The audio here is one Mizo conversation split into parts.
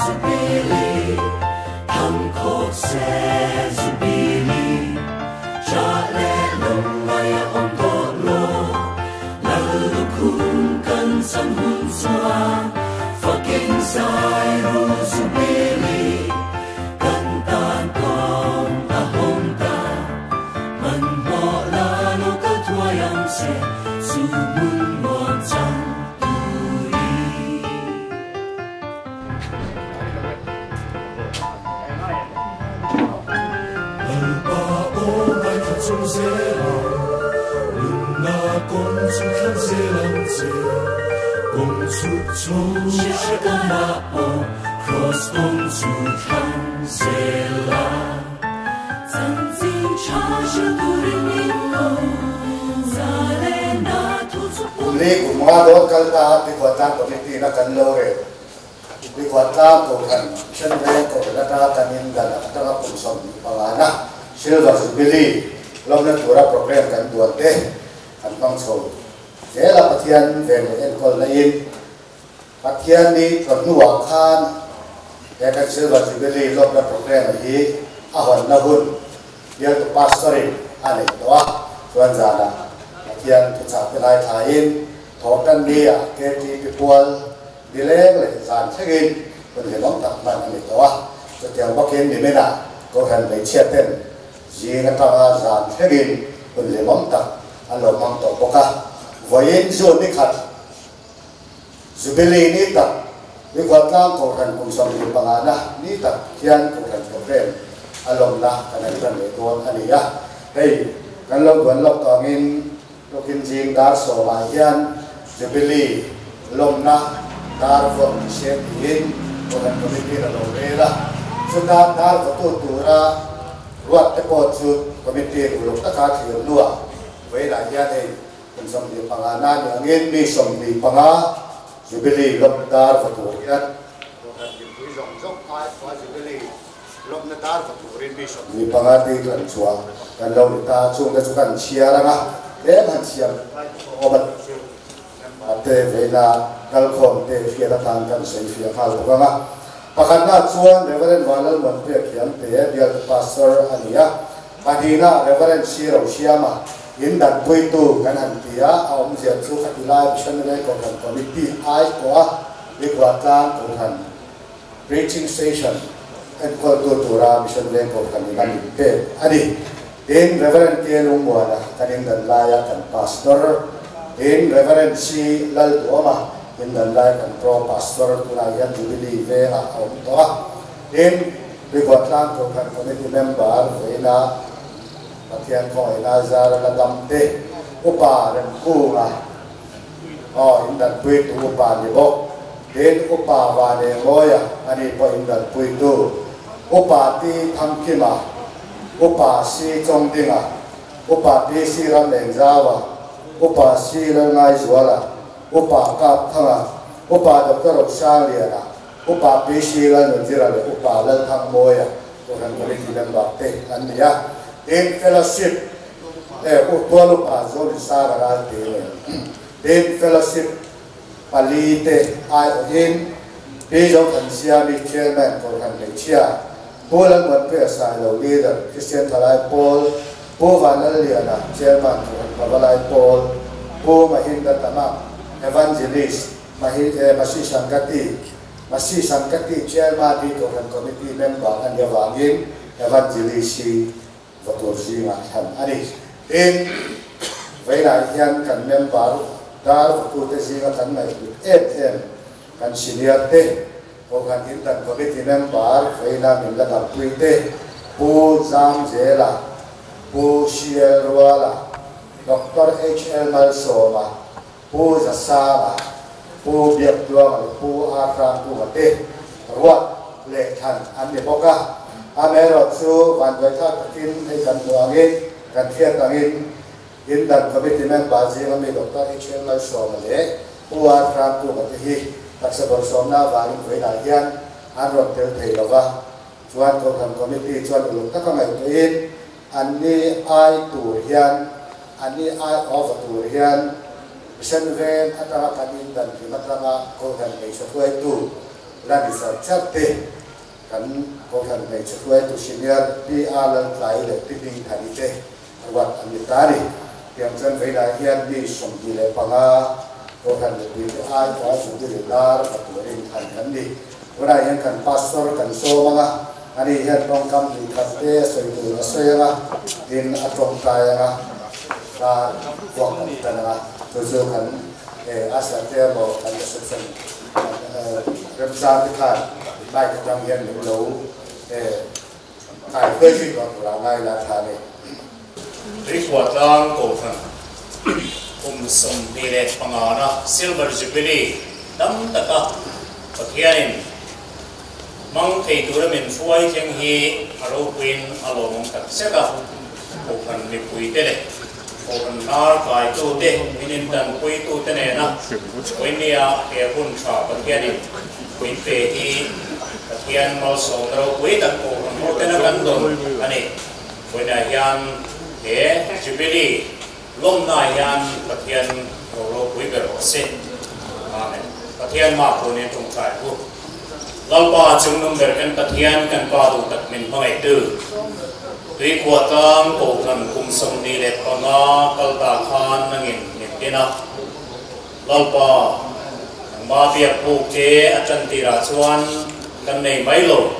Jubilee Thangkhawk se Jubilee Cha le lungngai a awm tawh lo Lal lukhum kan chan hun chuan Fakin zai ru Jubilee Kan tan kawng a hawng ta Hmanhmawh la lo kal thuai ang che Chu hmun nuam chang turin. Lalpa aw ngaithla chung zel a, nunna kawng chu thlang zel ang che. Kawng chhuk chho hrehawmah pawh Kraws kawng chu thlang zel a. Chanchin tha hrilh turin min ko, zalena thu chu pum. Kum li kum nga dawn kal ta a Pikhuatlang Committee na kan lo rel. Pikhuatlang Kohhran Mission Veng Kohhran atanga kan in dan atanga kum 25 na Silver Jubilee lawmna tura program kan duan te kan hmang chho zel a Pathian ven leh enkawlna in Pathian ni tlawhnuah khan he kan Silver Jubilee lawmna program hi a hawnna hun bialtu Pastor in a nei tawh a, chuan zanah Pathian thuchah te lai thlaiin Thawhtan ni ah KTP pual nileng leh zan thlengin hun hlimawm tak hman a ni tawh a, chutiang bawkin niminah Kohhran hmeichhia ten zing atanga zan thlengin hun hlimawm tak an lo hmang tawh bawk a, vawiin June ni khat Jubilee ni tak Mikhuatlang Kohhran kum 25 na ni tak hian Kohhran Program a lawmna kan han tan leh dawn a ni a, hei kan lo duan lawk tawh angin tukin zing dar sawmah hian Jubilee lawmna dar vawn ni se tiin Kohhran Committee a lo rel a, chuta dar vawtu tura ruat te pawh chu Committee uluk taka thlir hnuah vawiinah hian hei Kum 25 na ni angin mi 25 Jubilee lawmna dar va tur hian Kohhran mipui zawng zawng ai khua Jubilee lawmna dar va turin mi 25 ti kan chhuah kan lo ni ta. Chungte chu kan chhiar ang a, tlem han chhiar lai te pawh awm a tih chu member te veina kalkhawm te hriat atan kan sawi fiah nghal bawk ang a. Pakhatna chuan Reverend Vanlalmuanpuia Khiangte bialtu Pastor a ni a, pahnihna Reverend Siro Siama In danpuitu kan han ti a, a awmzia chu khati lai Missionary Kohhran Committee ai pawha Bikhuatlang Kohhran Preaching Station enkawltu tura Missionary Kohhran in a min pek a ni. Tin, Reverend K. Lungmuana kan in dan laia kan Pastor, tin Reverend C. Lalduama in dan lai kan Pro Pastor tunah hian Jubilee Vengah a awm tawh a. Tin, Bikhuatlang Kohhran Committee Member vawiina Pathian khawngaihna zar la dam te Upa Remkunga aw in danpuitu upa ni bawk. Tin Upa Vanengawia ani pawh in danpuitu Upa Ti Thangkima, Upa Si Chawngdinga, Upa Pi Si Ramlengzaua, Upa Si Lalngaizuala, Upa Kapthanga, Upa Doctor Rosangliana, Upa Pi Si Lalnunzira leh Upa Lalthangmawia Kohhran Committee member te an ni a. Tin, Fellowship eh U Tual Upa Zonisara Ralte leh Tin, Fellowship pali te aiawhin Pi Zothansiami Chairman Kohhran Hmeichhia, Pu Lalmuanpuia Sailo Leader Kristian Thalai Pawl, Pu Vanlalliana Chairman Kohhran Pavalai Pawl, Pu Mahinda Tamang Evangelist Mahi eh Masi Sangati Masi Sangati Chairman hi Kohhran Committee member a nih avangin Evangelist hi va tur zingah thlan a ni. Tin, vawilah hian kan member dar vatute zinga kan ngaihhlut em em kan senior te, Kohhran Indan Committee member vawiina min la dampui te, Pu Zam Zela, Pu CL Ruala, Doctor HL Malsawma, Pu Zasanga, Pu Biaktluanga leh Pu Arhrangkunga te ruat leh thlan an ni bawk a. Amaherawhchu vanduaithlak takin hei kan hmuh angin, kan hriat angin Indan Committee member zinga mi Doctor HL Lalsawma leh Pu Arhrangkunga te hi taksa bawlhsawmna avangin vawiinah hian an rawn tel thei lo va. Chuan Kohhran Committee chuan uluk taka ngaihtuahin Anni ai tur hian, anni ai over tur hian Mission Veng atanga kan indan hlim atanga Kohhran hmeichhe hruaitu la ni char char te kan Kohhran hmeichhe hruaitu senior Pi A Laltlai leh Pi Hmingthani te ruat an ni ta a ni. Tiang chuan veilah hian mi 25 Kohhran mipuite ai aw Jubilee lar va turin thlan kan ni. Tunah hian kan Pastor kan sawm ang a, ani hian tawngkam hnih khat te a sawi tur a sawi ang a, tin a tawngtai ang a, lar vuak kan tan ang a, chu chu kan Usher te emaw kan reception remchang te khan mic atang hian min lo kai hruai zui dawn tur a ngai la tha a ni. Tuikhuahtlang Kohhran kum 25 na Silver Jubilee dam taka Pathianin hmang thei tura min hruai thleng hi a ropuiin a lawmawm tak zet a, Kohhran mipuite leh Kohhran hnar kaitute min intanpuitute nena vawinia he hun tha Pathianin min pe hi Pathian malsawmna ropui tak Kohhran hotena kan dawn a ni. Vawiinah hian he Jubilee lawmnaah hian Pathian ro ropui ber rawh se. Amen. Pathian mah tunin tawngtai u. Lalpa chungnung ber kan Pathian kan Pa duh tak min hmangaihtu. Tuikhuah tlang Kohhran kum 25 kal ta khan nangin min tin a. Lalpa, nangmah biak buk te a tan tirah chuan kan nei mai lo.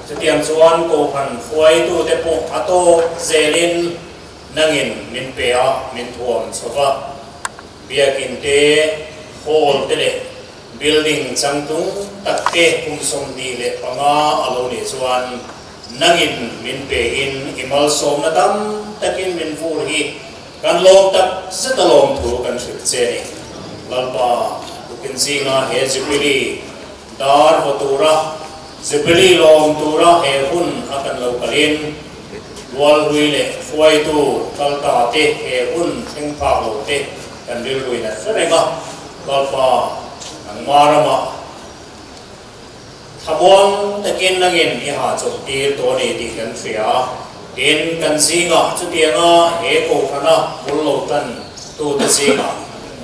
Chutiang chuan Kohhran hruaitute pawh a tawk zelin nangin min pe a, min thuam chho va. Biakin te, hall te leh building changtlung tak te kum 25 a lo nih chuan nangin min pein i malsawmna tam takin min vur hi kan lawm tak zet a lawm thu kan hrilh che a ni. Lalpa, tukin zinga he Jubilee dar vaw tura, Jubilee lawm tura he hun a kan lo kalin, Rualhlui leh hruaitu kalta te he hun thleng phak lo te kan rilruin a hre reng a, Lalpa, nangmah ramah thlamuang takin nangin i hahchawlh tir tawh a ni tih kan hria a, tin kan zingah chutianga he Kohhrana bul lo tan tute zingah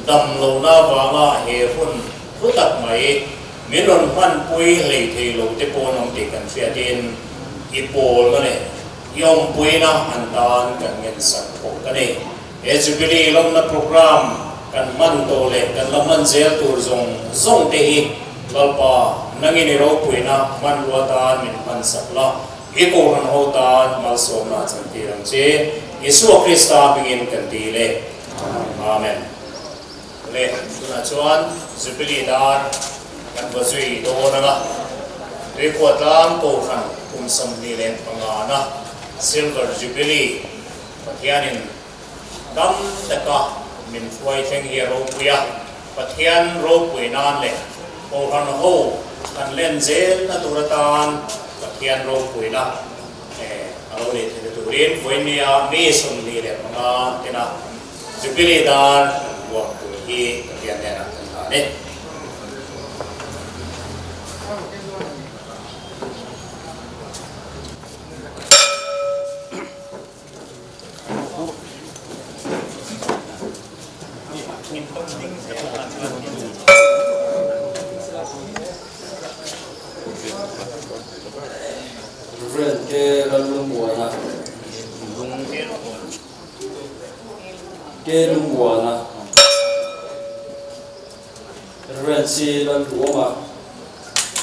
dam lohna avanga he hun hlu tak mai min rawn hmanpui hlei thei lo te pawh an awm tih kan hriatin i pawlna leh i awmpuina an tan kan ngensak bawk a ni. He Jubilee lawmna programme kan hman tawh leh kan la hman zel tur zawng zawng te hi Lalpa nangin i ropuina hmanrua tan min hman sak la, i Kohhran ho tan malsawmna a chantir ang che. Isua Krista hmingin kan dil e. Amen. Le, tunah chuan Jubilee dar kan va zui dawn ang a, Tuikhuahtlang Kohhran kum 25 na Silver Jubilee Pathianin dam taka min hruai thleng hi a ropui a, Pathian ropui nan leh Kohhran ho kan len zelna tur atan Pathian ropuina a lo nei theihna turin vawinia mi 25 tena Jubilee dar kan buak tur hi Pathian hnenah kan hlan e. Rev. K. Lallungmuana K. Lungmuana Rev. C. Lalduhawma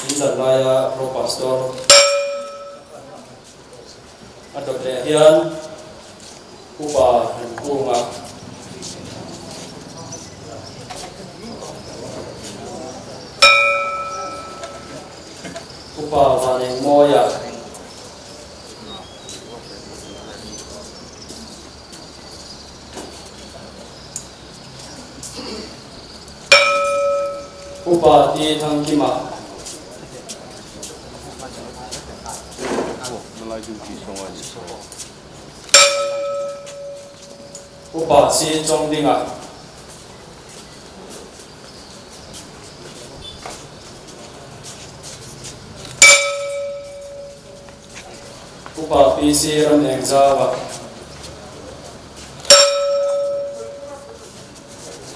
Indan laia Pro Pastor A dawt leh hian Upa Remkunga Upa Vanengmawia Upa T Thangkima Upa C Chawngdinga Upa PC Ramengzaua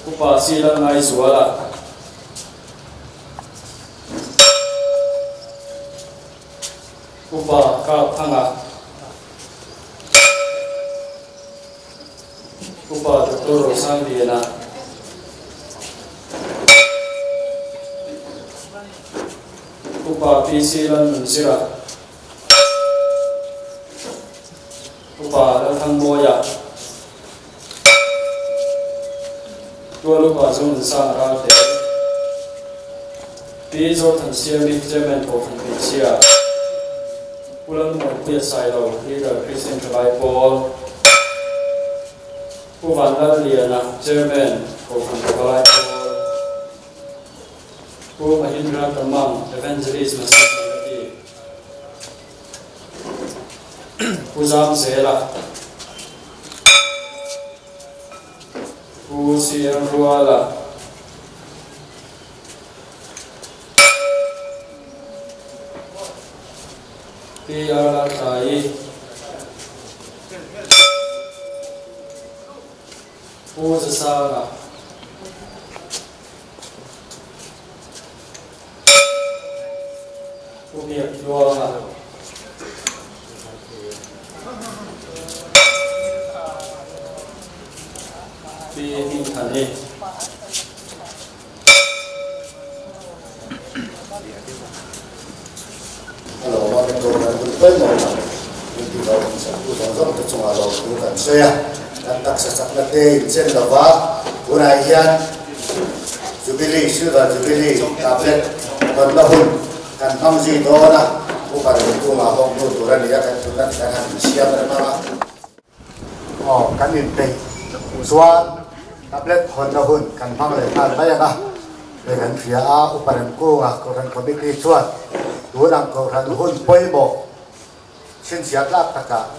Upa C Lalngaizuala. Upa Kap Thanga Upa Dr. Rosang Liana Upa PC Lan Nunzira Upa Lalthang Moya Tual Upa Zung Sang Ralte Pi Zor Than Siami Chairman Ko Khan Pi Ulan Mo Tia Sai Lo Leader Christian Thalai Paul Pu Van Lal Liana Chairman Ko Khan Thalai Paul Pu Mahindra Tamang Evangelist Masih Mangati Pu Zam Zela Pu CM Ruala Pi R Tai Pu Zasanga Pu Biak Luanga Pi Hing Thani Hello, ma kan to kan bul pai mo min ti lo sa ku zong zong te chunga lo ku kan soya kan tak sa sak na te in chen lova unai hian Jubilee Silver Jubilee tablet kon la hun kan hang ji do na u par ku ma hong nu turan ya kan tunan kan han siam ra ma o kan in te chuan tablet hon la hun kan hang le thal ba ya ka le kan thia a u par ku nga ko kan committee chuan tu lang ko ran hun poi mo chin sia tlak taka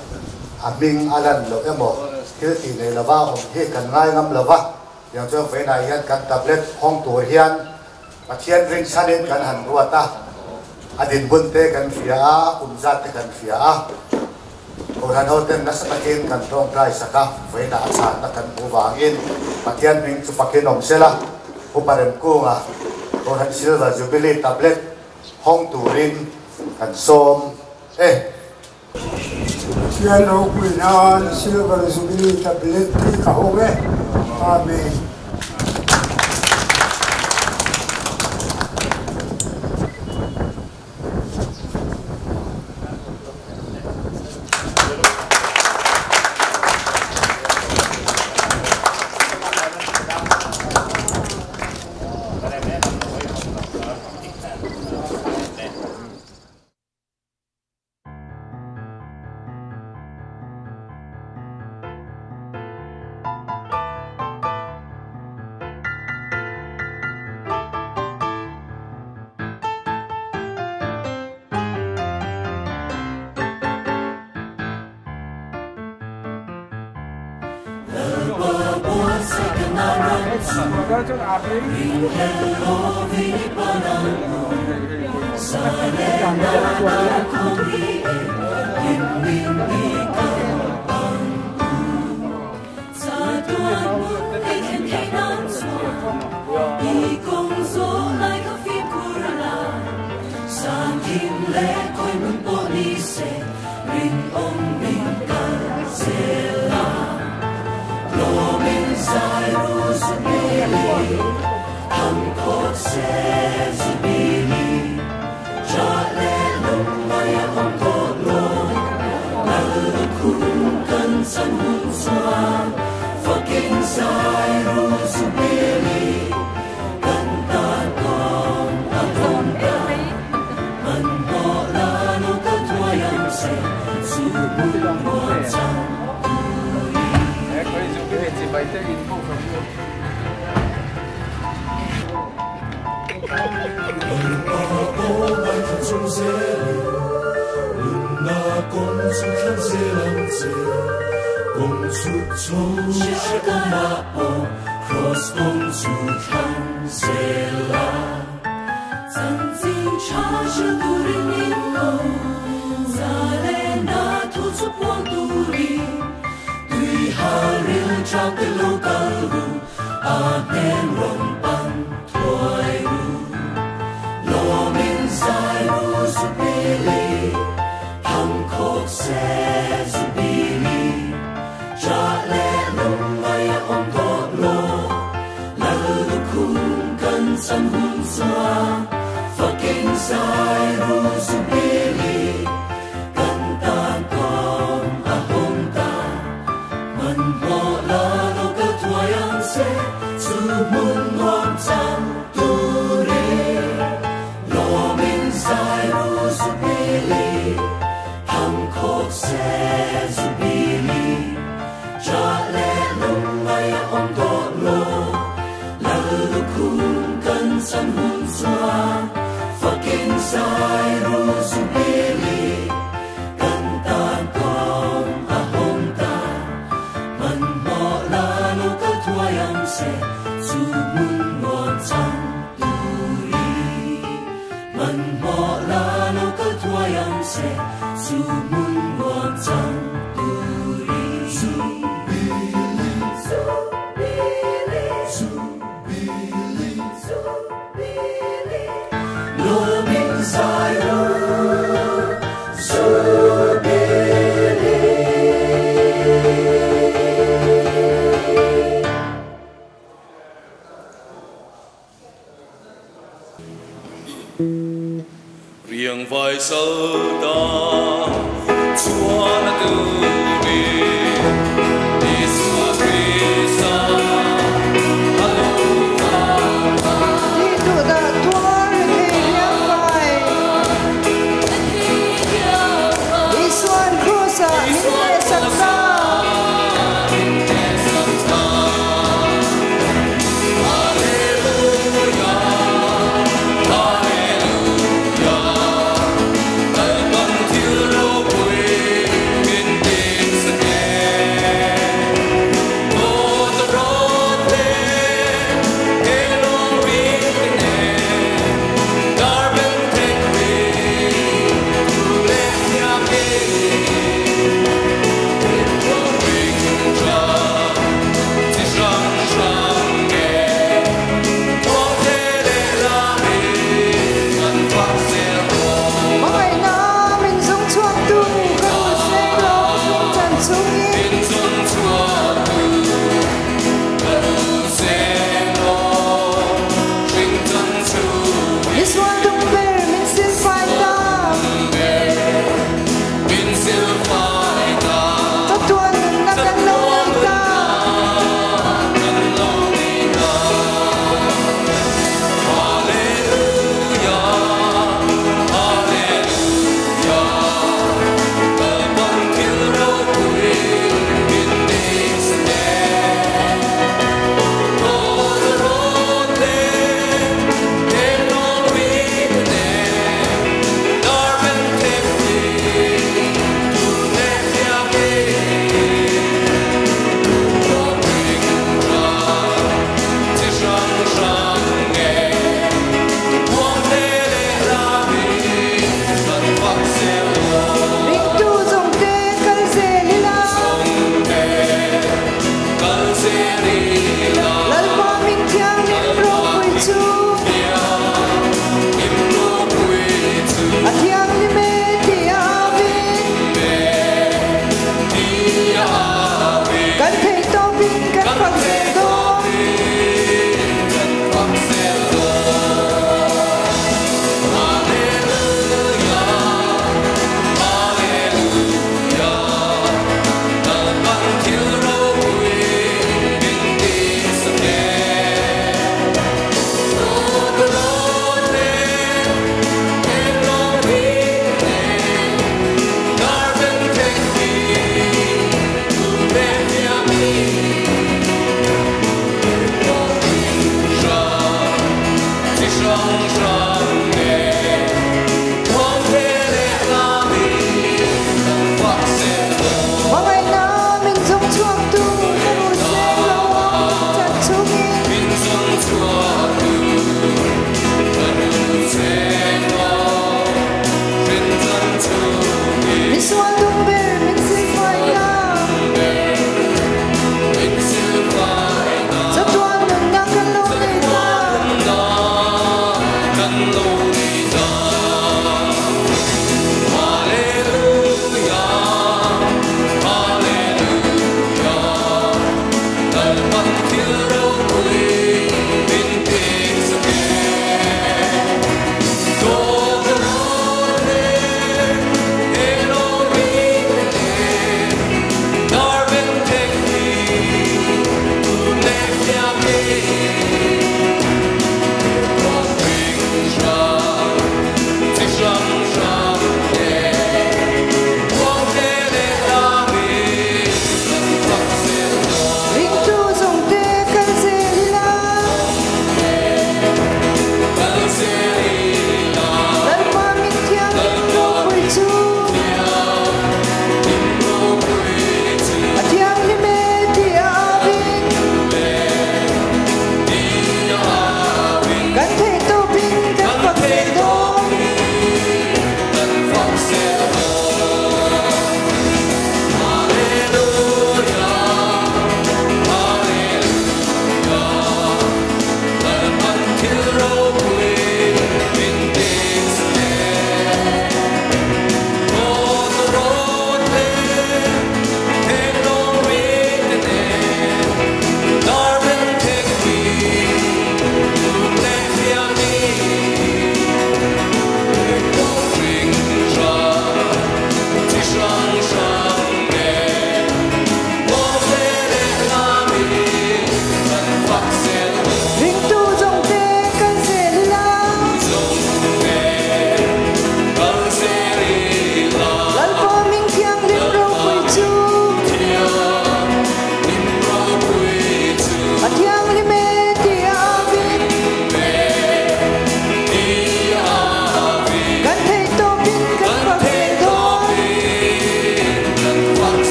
aming alan lo emo thil ti nei lova om hi kan ngai ngam lova yang chuan ve nai hian kan tablet hong tur hian pathian ring chanin kan han ruata adin bun te kan fia a umzat te kan fia a ko ran ho ten nasatakin kan tong trai saka ve na chan na kan bu wangin pathian ring chu pakin om sela uparem ku nga ko ran silver jubilee tablet hong turin kan som eh Pathian ro puinan silver jubilee tablet ti ka hong e amen. se zubili cha le lung mai om to lo lalukhum kan chan hun chua fucking sai ru zubili kan tan kom a hong ta man mo la lo ka thuayang se chu mun ngom chang tu re lo min sai ru zubili thang khok se zubili cha le lung mai om to lo lalukhum kan chan hun chua fucking sai ru zubili kan tan kom a hong ta man mo la lo ka thuayang se chu mun ngom chang tu ri man mo la lo ka thuayang se chu mun ngom chang tu ri zubili zubili zubili zubili lo min sai ru zubili. Riêng vai sâu ta chúa là từ bi Giêsu Christ Đi tụ đã thua thì riêng vai Isuan Krusa Hinde Saksa Hallelujah, Hallelujah,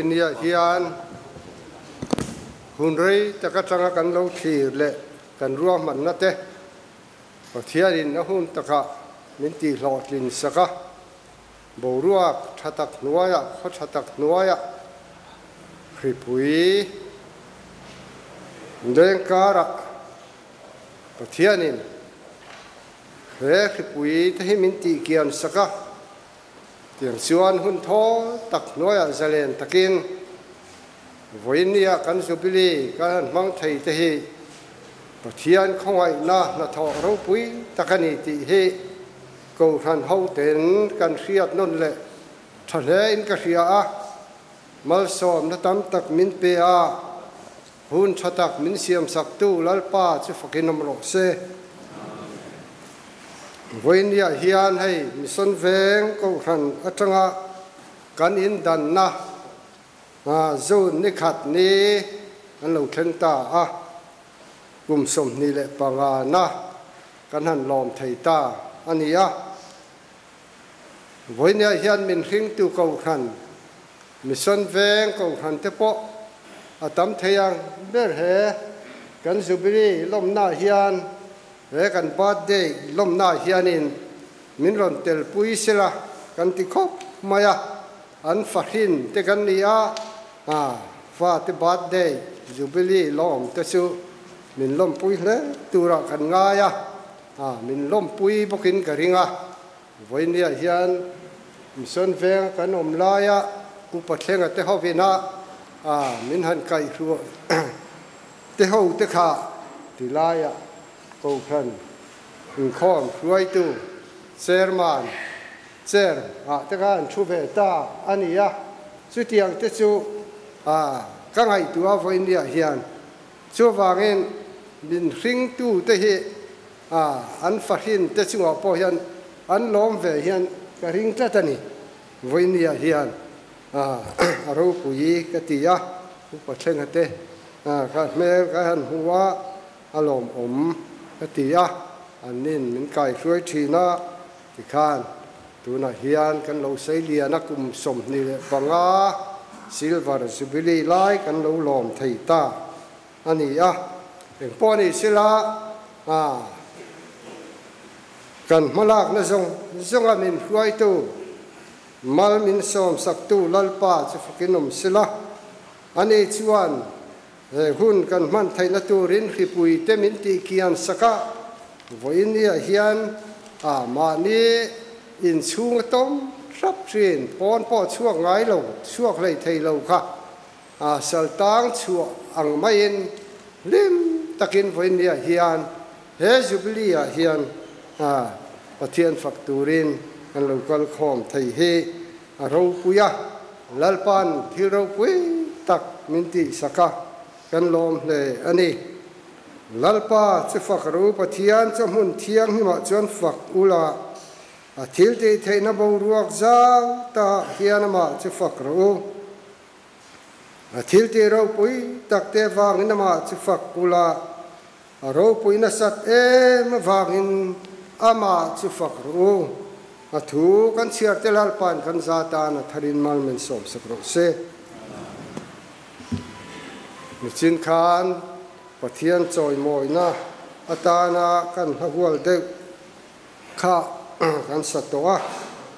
Vawinia hian hun rei tak atanga kan lo thlir leh kan ruahmanna te Pathianin a hun takah min tihhlawhtlin sak a, boruak tha tak hnuaiah, khaw tha tak hnuaiah hripui leng karah Pathianin he hripui te hi min tihkian sak a. Tiang chuan hun thawl tak hnuaiah zalen takin vawiinnia kan Jubilee kan han hmang thei te hi Pathian khawngaihna hnathawh ropui tak a ni tih hi Kohhran hoten kan hriat nawn leh tha hlein ka hria a, malsawmna tam tak min pe a, hun tha tak min siamsaktu Lalpa chu fakin awm rawh se. Vawinia hian hei Mission Veng Kohhran atanga kan indanna June ni khat ni an lo thleng ta a, kum 25 na kan han lawm thei ta a ni a. Vawinia hian min hringtu Kohhran, Mission Veng Kohhran te pawh a tam thei ang ber he kan Jubilee lawmnaah hian He kan birthday lawmnaah hianin min rawn telpui sela kan ti khawp mai a, an fahrin te kan ni a, fate birthday jubilee lawm te chu min lawmpui hle turah kan ngai a, min lawmpui bawkin ka ring a. Vawinia hian Mission Venga kan awm laia Upa Thlenga te hovina min han kaihhruah te ho te kha ti laiah Kohhran inkhawm hruaitu Chairman chair ah te kha an thu ve ta a ni a, chutiang te chu ka ngaihtuah vawinia hian chuvangin min hringtu te hi an fahrin te chungah pawh hian an lawm ve hian ka ring tlat a ni. Vawinia hian a ropui ka ti a, Upa Thlenga te ka hmel ka han hmu a, a lawmawm ka ti a, annin min kaihruai thin a, tikhan tunah hian kan lo sei lian a, kum 25 Silver Jubilee lai kan lo lawm thei ta a ni a, engpawh ni sila kan hmalakna zawng zawnga min hruaitu mal min sawmsaktu Lalpa chu fakin awm sila, ani chuan he hun kan hman theihna turin hripui te min tihkian sak a, vawinia hian mahni inchhung a tawm hrap thin, pawn pawh chhuak ngai lo, chhuak hlei thei lo kha saltang chhuah ang maiin hlim takin vawinia hian he Jubilee ah hian Pathian fak turin kan lo kal khawm thei hi a ropui a, Lalpan thil ropui tak min tihsak a, kan lawm hle a ni. Lalpa chu fak ru, Pathian chu hmun thianghlimah chuan fak ula, a thil tih theihna boruak zau ta hian amah chu fak rawh u. A thil tih ropui tak te vangin amah chu fak ula, a ropui nasat em avangin amah chu fak rawh u. A thu kan chhiar te Lalpa'n kan za tan a tharin mal min sawmsak rawh se. Michin khan Pathian chawimawina atana kan hlahual deuh kha kan sa tawh a,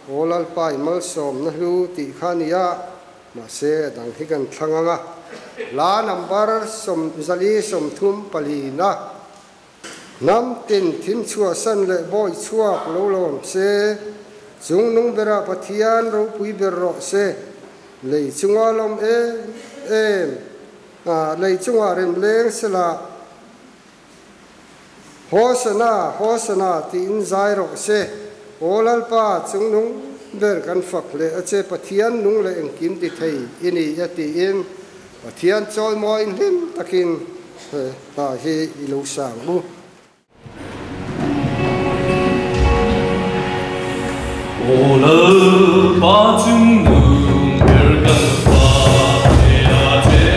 Aw Lalpa i malsawmna hlu tih kha a ni a, mahse a dang hi kan thlang ang a, hla number 434 na hnam tin thim chhuahsan leh bawi chhuak lo lawm se, chung nung berah Pathian ropui ber rawh se, lei chunga lawm em em, lei chungah rem leng sela, Hosana, Hosana tiin zai rawh se. Aw Lalpa, chung nung ber kan fak leh a che, Pathian nung leh engkim ti thei i ni e tiin Pathian chawimawiin hlim takin he hla hi i lo sang u. Aw Lalpa, chung nung ber kan fak leh a che.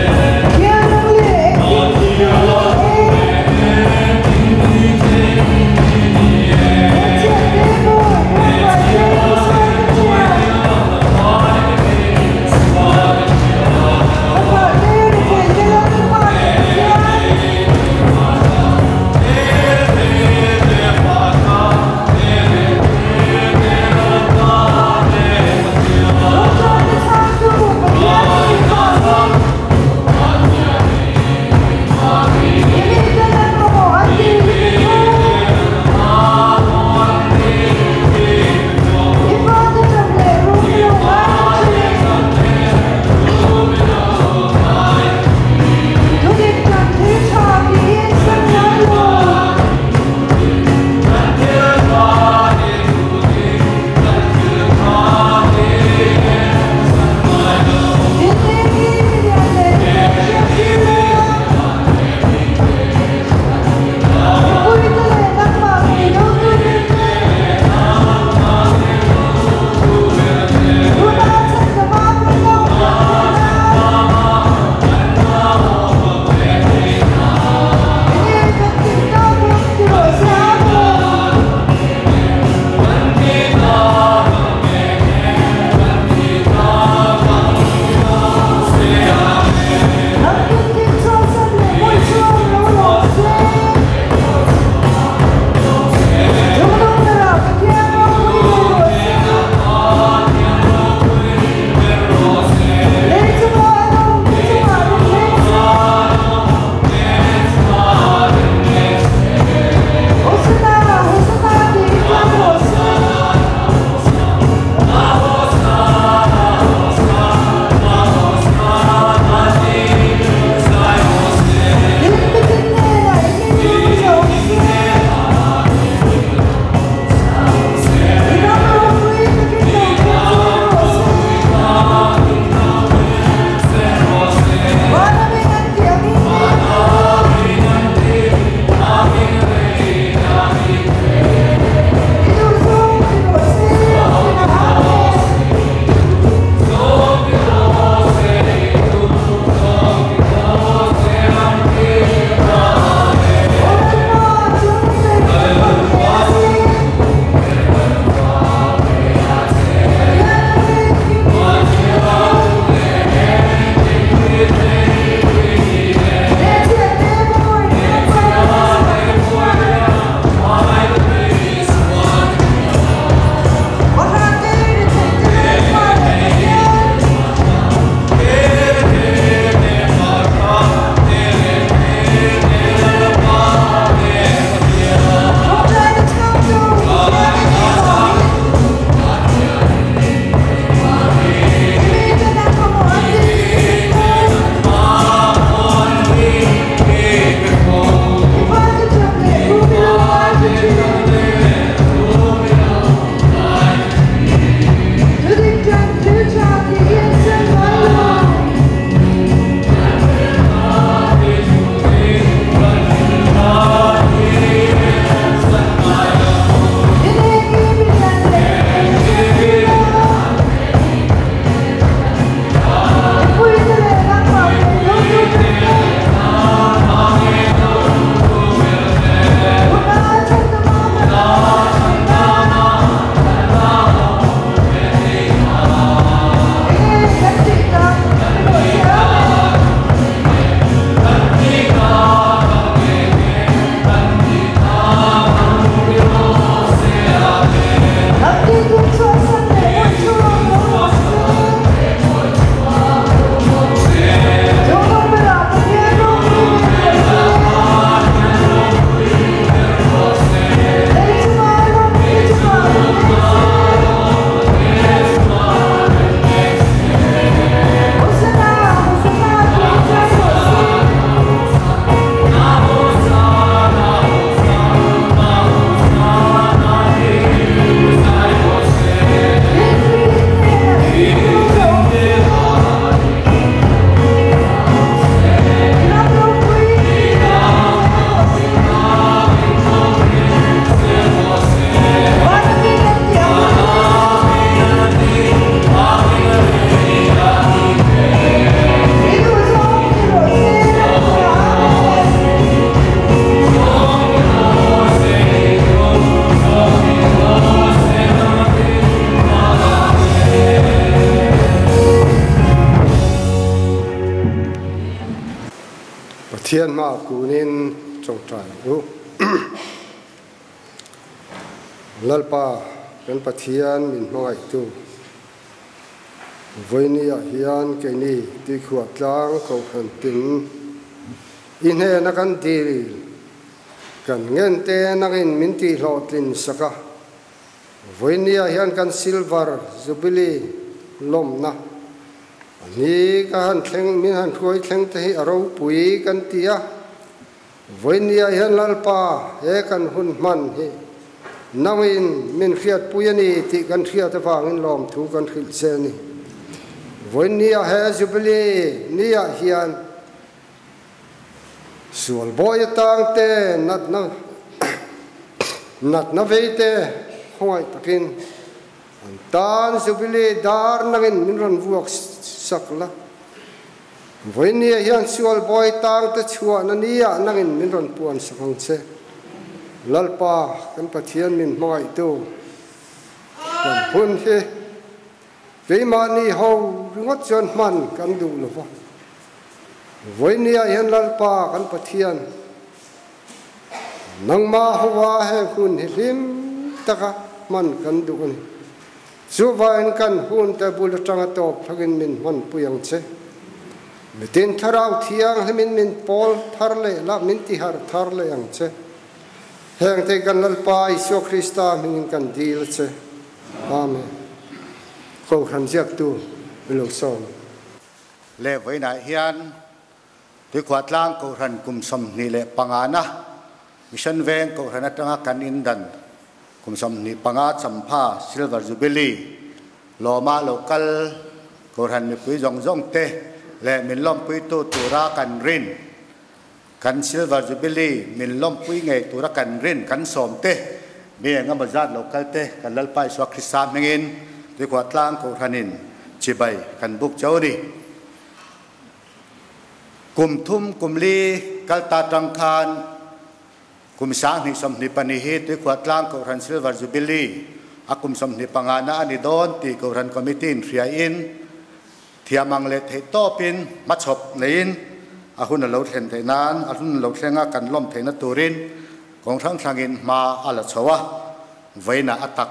Pathian hma kunin tawngtai u. Lalpa kan Pathian min hmangaihtu vawinia hian keini tuikhuah tlang kohhran tin i hnena kan dil kan ngen te nangin min tihhlawhtlin sak a. Vawinia hian kan Silver Jubilee lawmna ni ka han thleng min han hruai thleng te hi a ropui kan ti a. Vawinia hian Lalpa he kan hun hman hi nangin min hriatpui a ni tih kan hriat avangin lawmthu kan hrilh che a ni. Vawinia he Jubilee niah hian sual bawi atang te natna natna vei te khawngaih takin an tan Jubilee dar nangin min rawn vuak sak la. Vawinia hian sual bawi tang te chhuahna niah nangin min rawn puan sak ang che. Lalpa kan Pathian min hmangaihtu kan hun hi keimahni ho ringawt chuan hman kan duh lo va. Vawinia hian Lalpa kan Pathian nangmah hoa heng hun hi hlim taka hman kan duh a ni. Chuvain kan hun te bul atanga tawp thlangin min hman pui ang che. Mitin thlarau thianghlimin min pawl thar leh la min tihar thar leh ang che. Heng te kan Lalpa Isua Krista hmingin kan dil a che. Amen. Kohhran ziaktu min lo sawm. Le vawiinah hian Tuikhuah tlang Kohhran kum 25 na Mission Veng Kohhran atanga kan indan kum 25 champha Silver Jubilee lawma local Kohhran mipui zawng zawng te leh min lawmpuitu tura kan rin kan Silver Jubilee min lawmpui ngei tura kan rin kan sawm te mi engemaw zat local te kan Lalpa Isua Krista hmingin Tuikhuah tlang Kohhranin chibai kan buk cheu a ni. Kum thum kum li kalta tang khan kum 2022 hi Tuikhuah tlang Kohhran Silver Jubilee a kum 25 na a ni dawn tih Kohhran Committee in hria in thiam ang leh theih tawpin hmachhawp neiin a hun a lo thlen theih nan a hun lo thlenga kan lawm theihna turin kawng hrang hrangin hma a la chho a. Vawiinah a tak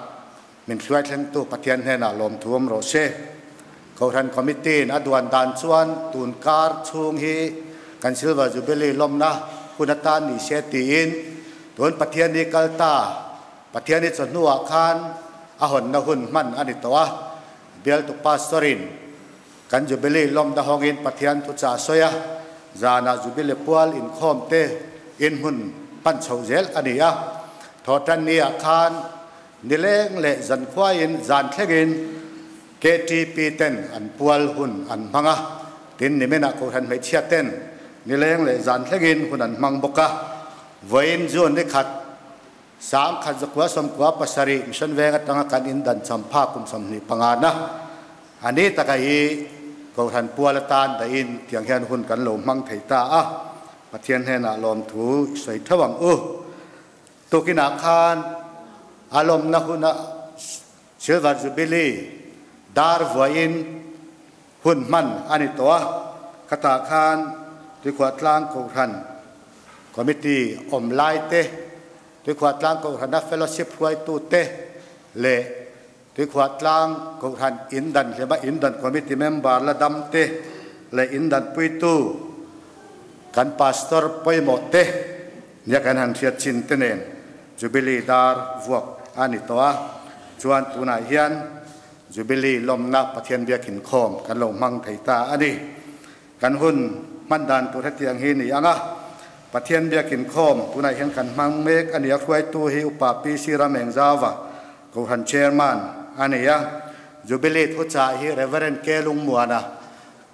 min hruai thlengtu Pathian hnenah lawmthu awm rawh se. Kohhran Committee in a duan dan chuan tun kar chhung hi kan Silver Jubilee lawmna hun atan ni se tiin tun Pathian ni kal ta Pathian ni chawhnuah khan a hawnna hun hman a ni tawh a. Bialtu Pastor in kan Jubilee lawmna hawngin Pathian thuchah sawi a, zanah Jubilee pual inkhawm te in hmun pan chhoh zel a ni a. Thawhtan ni ah khan nileng leh zan khuaiin zan thlengin KTP ten an pual hun an hmang a, tin niminah Kohhran hmeichhia ten nileng leh zan thlengin hun an hmang bawk a. Vawiin June ni khat 1997 Mission Veng atanga kan indan champha kum 25 na a ni taka hi Kohhran pual atan dahin tiang hian hun kan lo hmang thei ta a. Pathian hnenah lawmthu i sawi theuh ang u. Tukinah khan a lawmna huna Silver Jubilee dar vuain hun hman a ni tawh a. Khatah khan Tuikhuah tlang Kohhran Committee awm lai te, Tuikhuah tlang Kohhrana Fellowship hruaitu te leh Tuikhuah tlang Kohhran indan hlema indan Committee member la dam te leh indan puitu kan Pastor pawimawh te nia kan han hriat chin te nen Jubilee dar vuak a ni tawh a. Chuan tunah hian Jubilee lawmna Pathian biakin khawm kan lo hmang thei ta a ni. Kan hun hman dan tur hetiang hi ni ang a, Pathian biakin khawm tunah hian kan hmang mek a ni a, hruaitu hi Upa PC Ramengzauva, Kohhran Chairman a ni a. Jubilee thuchah hi Reverend K Lungmuana,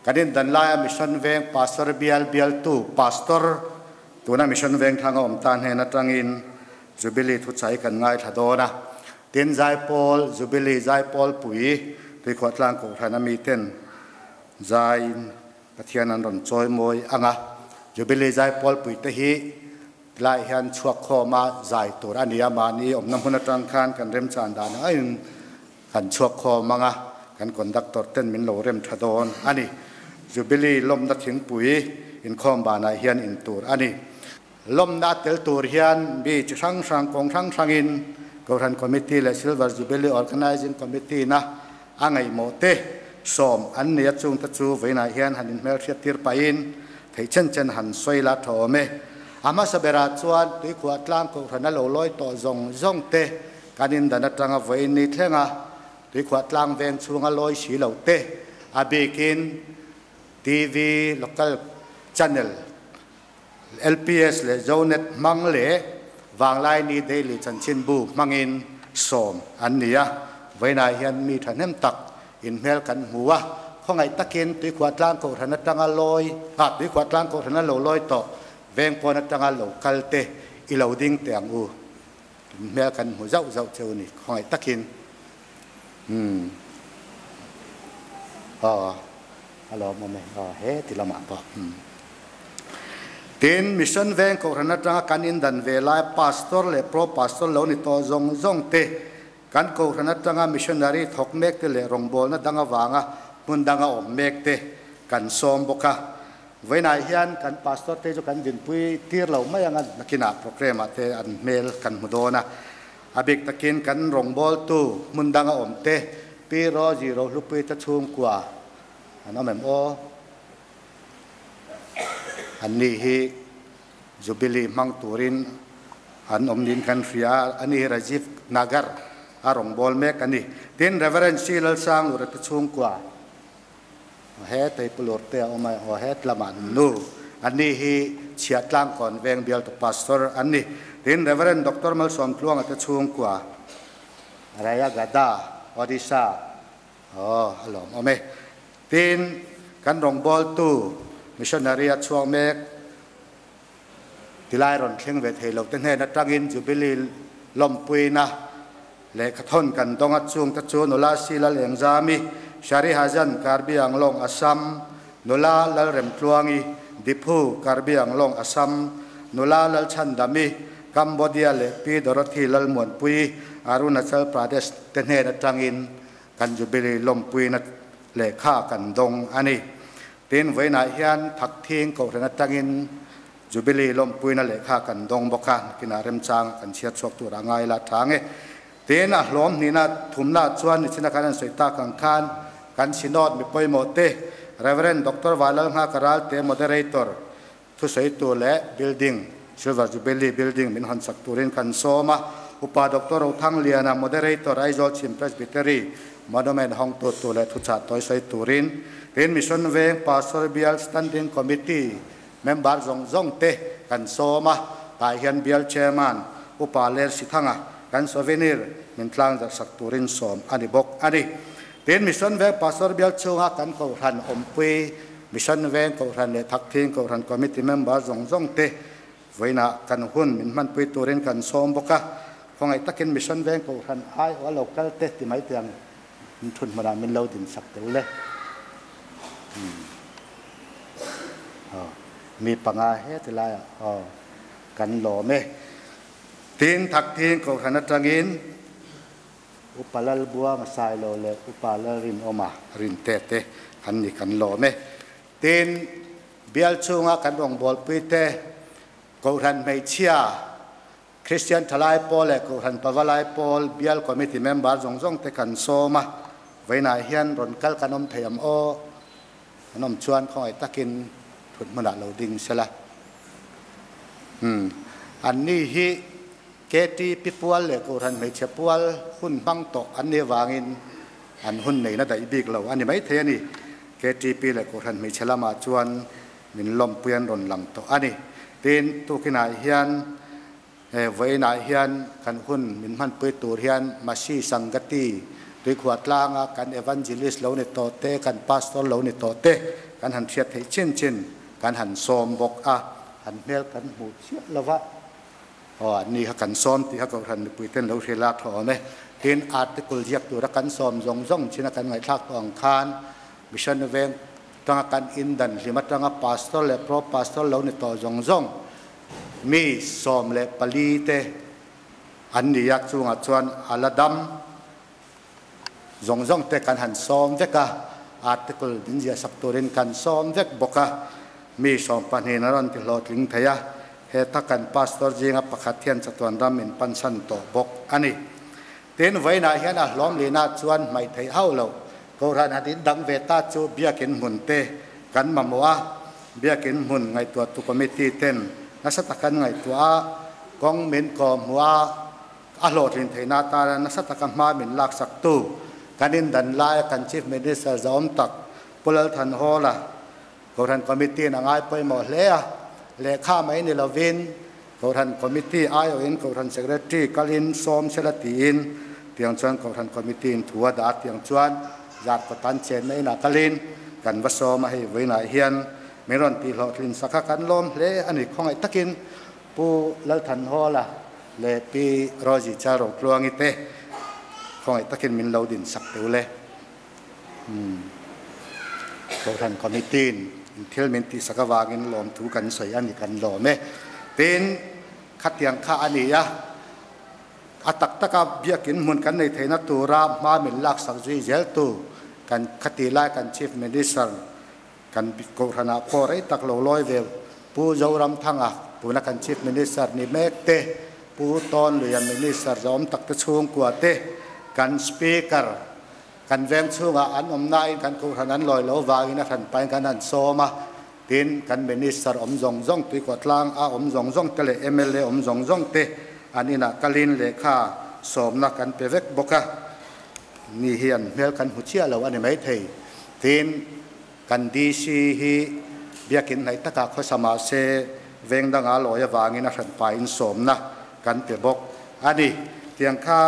kan indan laia Mission Veng Pastor bial bialtu Pastor, tuna Mission Veng thlang a awm ta hnen atangin Jubilee thuchah hi kan ngaithla dawn a. Tin, Zaipawl, Jubilee Zaipawl pui Tuikhuah tlang Kohhran a miten zaiin Pathian an rawn chawi mawi ang a. Jubilee Zaipawl pui te hi tilai hian chhuak khawm a zai tur a ni a, mahni awmna hmun atang khan kan remchan dan angin kan chhuak khawm ang a, kan conductor ten min lo rem tha dawn a ni. Jubilee lawmna thingpui Inkhawm banah hian in tur a ni. Lawmna tel tur hian mi chi hrang hrang kawng hrang hrangin Kohhran Committee leh Silver Jubilee Organising Committee na a ngaihmawh te sawm an ni a, chungte chu vawiinah hian han inhmelhriat tir pahin theih chen chen han sawi la tha awm e. A hmasa berah chuan Tuikhuah tlang Kohhran a lo lawi tawh zawng zawng te kan indan atanga vawiin ni thlenga Tuikhuah tlang veng chhunga lawi si lo te a bikin TV local channel LPS leh Zonet hmang leh Vanglaini Daily chanchinbu hmangin sawm an ni a, vawiinah hian mi thahnem tak inhmel kan hmu a, khawngaih takin Tuikhuah tlang kohhran atanga lawi ah Tuikhuah tlang kohhran a lo lawi tawh veng pawn atanga lo kal te i lo ding teh ang u, inhmel kan hmu zauh zauh cheu ni khawngaih takin umm aw a lawmawm e aw he ti lamah pawh umm. Tin, Mission Veng Kohhran atanga kan indan ve lai Pastor leh Pro Pastor lo ni tawh zawng zawng te, kan Kohhran atanga Missionary thawk mek te leh rawngbawlna dang avanga hmun danga awm mek te kan sawm bawk a. Vawiinah hian kan Pastor te chu kan dinpui tir lo mai anga nakinah programme ah te an hmel kan hmu dawn a. A bik takin kan rawngbawltu hmun danga awm te, Pi Rosie Rohlupui te chhungkua an awm em aw? An ni hi Jubilee hmang turin an awm niin kan hria a, ani hi Rajiv Nagar a rawngbâwl mek a ni. Tin, Reverend C. Lalsang Lurate chhungkua he Teipulur te a awm a, aw het lamah an nu. An ni hi Chhiahtlang Veng bialtu Pastor an ni. Tin, Reverend Doctor Malsawmtluanga te chhungkua Rayagada, Odisha, Aw, a lawmawm e. Tin, kan rawngbawltu missionary a chhuak mek tilai rawn thleng ve thei lo te hnen atangin Jubilee lawmpuina lehkhathawn kan dawng a, chungte chu Nula Silal Engzami, Shari Hajan, Karbi Anglong, Assam, Nula Lalremtluangi, Diphu, Karbi Anglong, Assam, Nula Lalchhandami, Cambodia leh Pi Dorothy Lalmuanpui, Arunachal Pradesh te hnen atangin kan Jubilee lawmpuina lehkha kan dawng a ni. Tin, vawiinah hian Thakthing Kohhran atangin Jubilee lawmpuina lehkha kan dawng bawk a, nakinah remchang kan chhiat chhuak tur a ngai la tha nge. Tin, a hlawm hnihna thumna chuan nichina khan an sawi tak ang khan kan Synod mi pawimawh te, Rev. Doctor Vanlalnghaka Ralte, Moderator, Thusawi tur leh building, Silver Jubilee building min hawn sak turin kan sawm a. Upa Doctor Rothangliana, Moderator, Aizawl Chhim Presbytery, Monument hawngtu tur leh thuchah tawi sawi turin tin Mission Veng Pastor Bial Standing Committee member zawng zawng te kan sawm a. Tah hian Bial Chairman Upa Ler Sithanga kan souvenir min tlang zarh sak turin sawm a ni bawk a ni. Tin Mission Veng Pastor Bial chhunga kan kohhran awmpui Mission Veng Kohhran leh Thakthing Kohhran Committee member zawng zawng te vawiinah kan hun min hmanpui turin kan sawm bawk a. Khawngaih takin Mission Veng Kohhran aiawh a lo kal te ti mai tiang min thun hmunah min lo din sak teu le. Aw, mi panga he ti laiah aw kan lawm e. Tin, Thakthing Kohhran atangin Upa Lalbuanga Sailo leh Upa Lalrinawma Rinte te an ni kan lawm e. Tin, bial chhunga kan rawngbawlpui te, Kohhran hmeichhia, Kristian Thalai Pawl leh Kohhran Pavalai Pawl bial committee member zawng zawng te kan sawm a, vawiinah hian rawn kal kan awm thei ang aw, an awm chuan khawngaih takin thut hmunah lo ding sela. Umm, anni hi KTP pual leh Kohhran hmeichhe pual hun hmang tawh an nih avangin an hun neihna daih bik lo a ni maithei a ni. KTP leh Kohhran hmeichhe lamah chuan min lawmpui an rawn lang tawh a ni. Tin, tukinah hian he vawiinah hian kan hun min hmanpui tur hian Masi Sangati Tuikhuah tlanga kan Evangelist lo ni tawh te, kan Pastor lo ni tawh te kan han hriat theih chin chin kan han sawm bawk a, an hmel kan hmuh chiah lo va. Aw, an ni kha kan sawm tih kha Kohhran mipui ten lo hrilh a thaw awm e. Tin, article ziak tura kan sawm zawng zawng chin a kan ngaihthlak tawh ang khan Mission Veng tanga kan indan hlim atanga Pastor leh Pro Pastor lo ni tawh zawng zawng mi 14 te an ni a, chungah chuan a la dam zawng zawng te kan han sawm vek a, article min ziah sak turin kan sawm vek bawk a. Mi som pahnih na ron ti hlawhtling thei a, heta kan pastor zinga pakhat hian chatuan ram min pansan tawh bawk a ni. Tin, vawiinah hian a hlawm lihna chuan hmaih theih hauh lo. Kohhran han indang ve ta chu biakin hmun te kan mamawh a, biakin hmun ngaihtuahtu committee ten nasa taka an ngaihtuah a, kawng min kawhhmuh a, a hlawhtlin theihna atana nasa taka hma min laksaktu kan indan laia kan Chief Minister zahawm tak Pu Lalthanhawla Kohhran Committee in a ngai pawimawh hle a, lehkha mai ni lovin Kohhran Committee aiawhin Kohhran Secretary kalin sawm sela tiin tiang chuan Kohhran Committee in thu a dah a, tiang chuan Zarkawt an chenna inah kalin kan va sawm a, hei vawiinah hian min rawn tihhlawhtlin sak a, kan lawm hle a ni. Khawngaih takin Pu Lalthanhawla leh Pi Rosie Chalrotluangi te khawngaih takin min lo din sak teu le. Umm. Kohhran Committee in thil min tihsak avangin lawmthu kan sawi a ni kan lawm e. Tin, khatiang kha a ni a, a tak taka biakin hmun kan nei theihna tura hma min laksak zui zeltu kan khati lai kan Chief Minister kan Kohhranah pawh rei tak lo lawi ve Pu Zoramthanga tuna kan Chief Minister ni mek te, Pu Tawnluia Minister zawm tak te chhungkua te, kan Speaker Kan veng chhungah an awm nain kan Kohhran an lawi lo vangin a hran pain kan han sawm a, tin kan Minister awm zawng zawng, Tuikawtlang a awm zawng zawng te leh mla awm zawng zawng te an inah kalin lehkha sawmna kan pe vek bawk a, ni hi an hmel kan hmu chiah lo a ni maithei. Tin, kan DC hi biakin hnaih takah khawsa mahse veng danga lawi avangin a hran pain sawmna kan pe bawk a ni. Tiang kha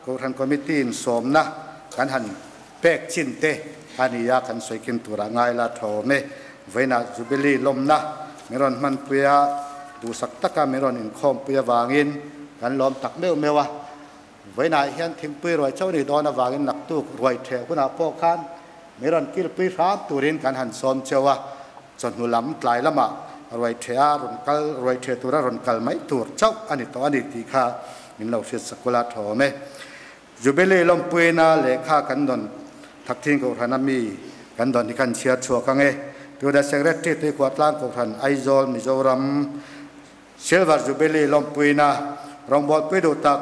Kohhran Committee in sawmna kan han pek chin te a ni a, kan sawi kim turah ngai la thawm e. Vawiinah Jubilee lawmna min rawn hmanpui a, duhsak taka min rawn inkhawmpui avangin kan lawm tak meuh meuh a. Vawiinah hian thingpui ruai chauh ni dawn avangin naktuk ruai theh hunah pawh khan min rawn kilpui hram turin kan han sawm cheu a, chawhnu lam tlai lamah ruai theh a rawn kal ruai theh tura rawn kal mai tur chauh a ni tawh a ni tih kha min lo hriat sak ula thawm e. Jubilee lawmpuina lehkha kan dawn Thakthing Kohhran a mi kan dawn hi kan chhiar chhuak ang e. Tuna Secretary Tuikhuahtlang Kohhran Aizawl Mizoram Silver Jubilee lawmpuina rawngbawlpui duh tak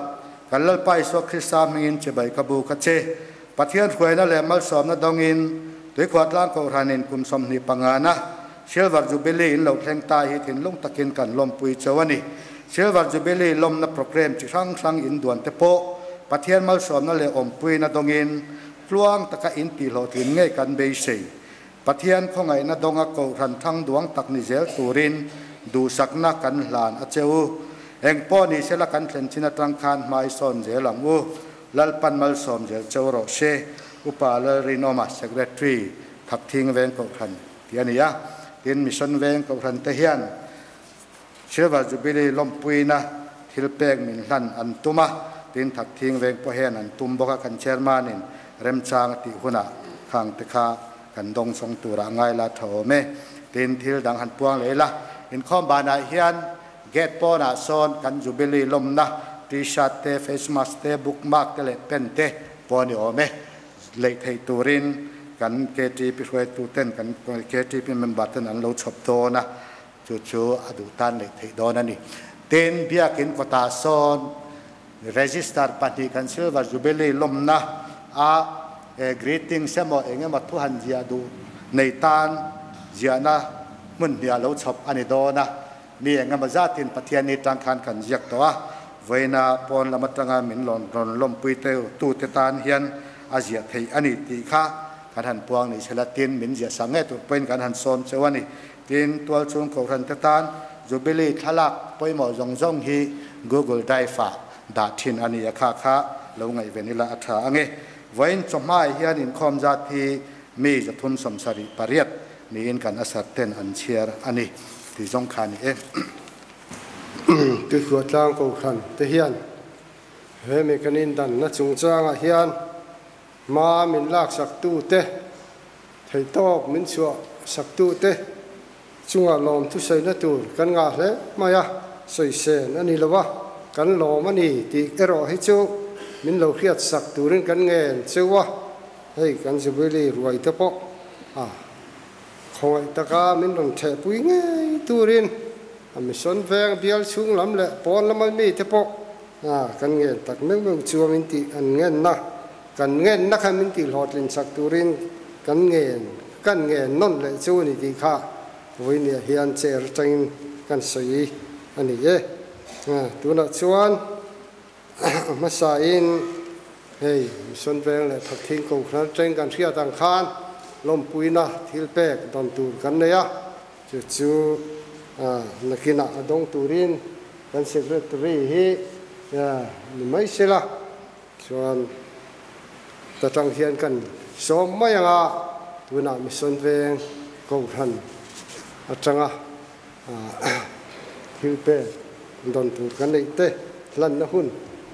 kan Lalpa Isua Krista hmingin chibai ka bu ka che. Pathian hruaina leh malsawmna dawngin Tuikhuahtlang Kohhranin kum 25na Silver Jubilee in lo thleng ta hi thinlung takin kan lawmpui cheu a ni. Silver Jubilee lawmna program chi hrang hrang in duan te pawh Pathian malsawmna leh awmpuina dawngin tluang taka in tihhlawhtlin ngei kan beisei. Pathian khawngaihna dawnga Kohhran thang duang tak ni zel turin duhsakna kan hlan a che u. Eng pawh ni sela kan thlen chin atang khan hmai sawn zel ang u. Lalpan malsawm zel cheu rawh se. Upa Lalrinawma, Secretary, Thakthing Veng Kohhran tih a ni a. Tin, Mission Veng Kohhran te hian Silver Jubilee lawmpuina thil pek min hlan an tum a, tin Thakthing Veng pawh hian an tum bawk a, kan Chairman in remchang a tih hunah khang te kha kan dawng chawng turah ngai la tha awm e. Tin, thil dang han puang leh ila, inkhawm banah hian gate pawnah sawn kan Jubilee lawmna T-shirt te, face mask te, bookmark te leh pen te pawh a ni awm e. Leih theih turin kan KTP hruaitu ten, kan KTP member ten an lo chhawp dawn a, Chu chu a duh tan leh theih dawn a ni. Tin, Biakin kawtah sawn register pahnih kan Silver Jubilee lawmna a greetings emaw eng emaw thu han ziah duh nei tan ziahna hmun hnih a lo chhawp a ni dawn a. Mi eng emaw zatin Pathianni tang khan kan ziak tawh a, vawiina pawn lam atanga min rawn lawmpui tute tan hian a ziah theih a ni tih kha kan han puang ni sela tin min ziah sak ngei tur pawhin kan han sawm cheu a ni. Tin, tualchhung Kohhran te tan Jubilee thlalak pawimawh zawng zawng hi Google Drive-ah dah thin a ni a, kha kha lo ngaihven ila a tha ang e. Vawiin chawhmai hian inkhawm zat hi mi 378 niin kan asar ten an chhiar a ni tih zawng kha a ni e. Tuikhuahtlang Kohhran te hian he mekanin danna chungchangah hian hma min laksaktute, Theihtawk min chhuah saktute chunga lawm thusaina tur kan ngah hle mai a, sawisen a ni lo a, kan lawm a ni tih erawh hi chu min lo hriat sak turin kan ngen cheu a, hei kan Jubilee ruai te pawh a Khongai taka min ron the pui ngei turin a mission veng bial chung lam le pon lam mi te po a kan ngen tak meu meu chu min ti an ngen na kan ngen na kha min ti hlot lin sak turin kan ngen non le chu ni ti kha vui ni hian cher tangin kan soi ani e tuna chuan ma sa in hei mission veng le thak thing ko khran teng kan thia tang khan lom puina thil pek don tur kan neya chu chu nakina adong turin kan secretary hi ni mai sela chuan ta tang hian kan som mai anga tuna mission veng ko khan atanga thil pek don tur kan nei te lan na hun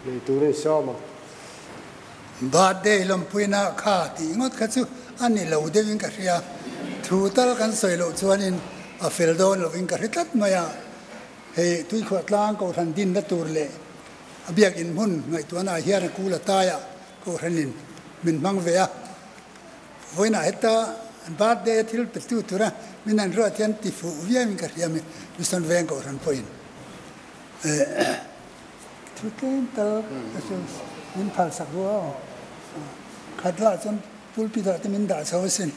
nei turin soma birthday lom puina kha ti ngot kha chu ani lo deuhin ka hria thu tal kan soi lo chuanin a fel dawn lovin ka hri tlat mai a hei tui khuah tlang ko hran din na tur le a biak in hmun ngaihtuahna ah hian a kul a taia ko hranin min hmang ve a vawiinah heta an birthday a thil pe tu tura min an ruat hian ti fuh viau in ka hria mi mission veng ko hran pawhin thu tlem tal ka chu min phal sak rua aw khat lah chuan pulpit ah te min dah chho asin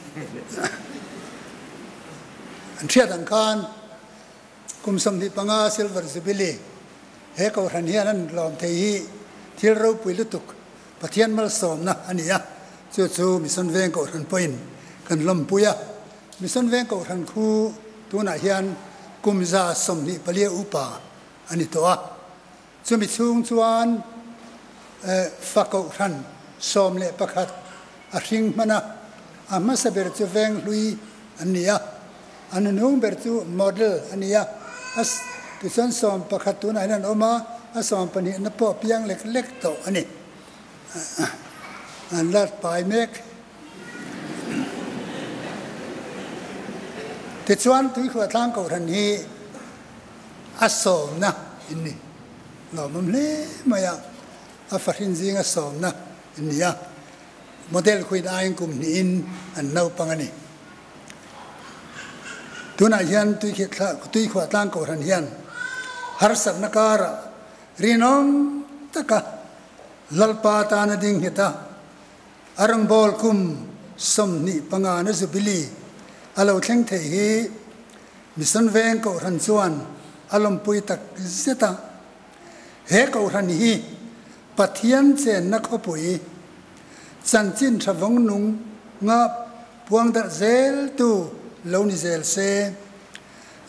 an hriat ang khan kum 25 silver jubilee he kohhran hian an lawm thei hi thil ropui lutuk Pathian malsawmna a ni a chu chu mission veng kohhran pawhin kan lawmpui a mission veng kohhran khu tunah hian kum 24 upa a ni tawh a chumi chhung chuan fa kohhran 11 a hring hman a a hmasa ber chu veng hlui an ni a an hnung ber chu model a ni a a tichuan 11 tunah hian an awm a a 12 na pawh piang lek lek tawh a ni an la pai mek tichuan tuikhuah tlang kohhran hi a sawmna in ni lawmawm hle mai a a fahrin zinga sawmna in ni a model khuin aiin kum hnihin an naupang a ni tunah hian tuikhuah tlang kohhran hian harsatna karah rinawm taka lalpa tana ding nghet a a rawngbâwl kum 25 na jubilee a lo thleng thei hi mission veng kohhran chuan a lawmpui tak zet a he kohhran hi Pathian chenna khawpui chanchin tha vawng nung nga puang darh zel tu lo ni zel se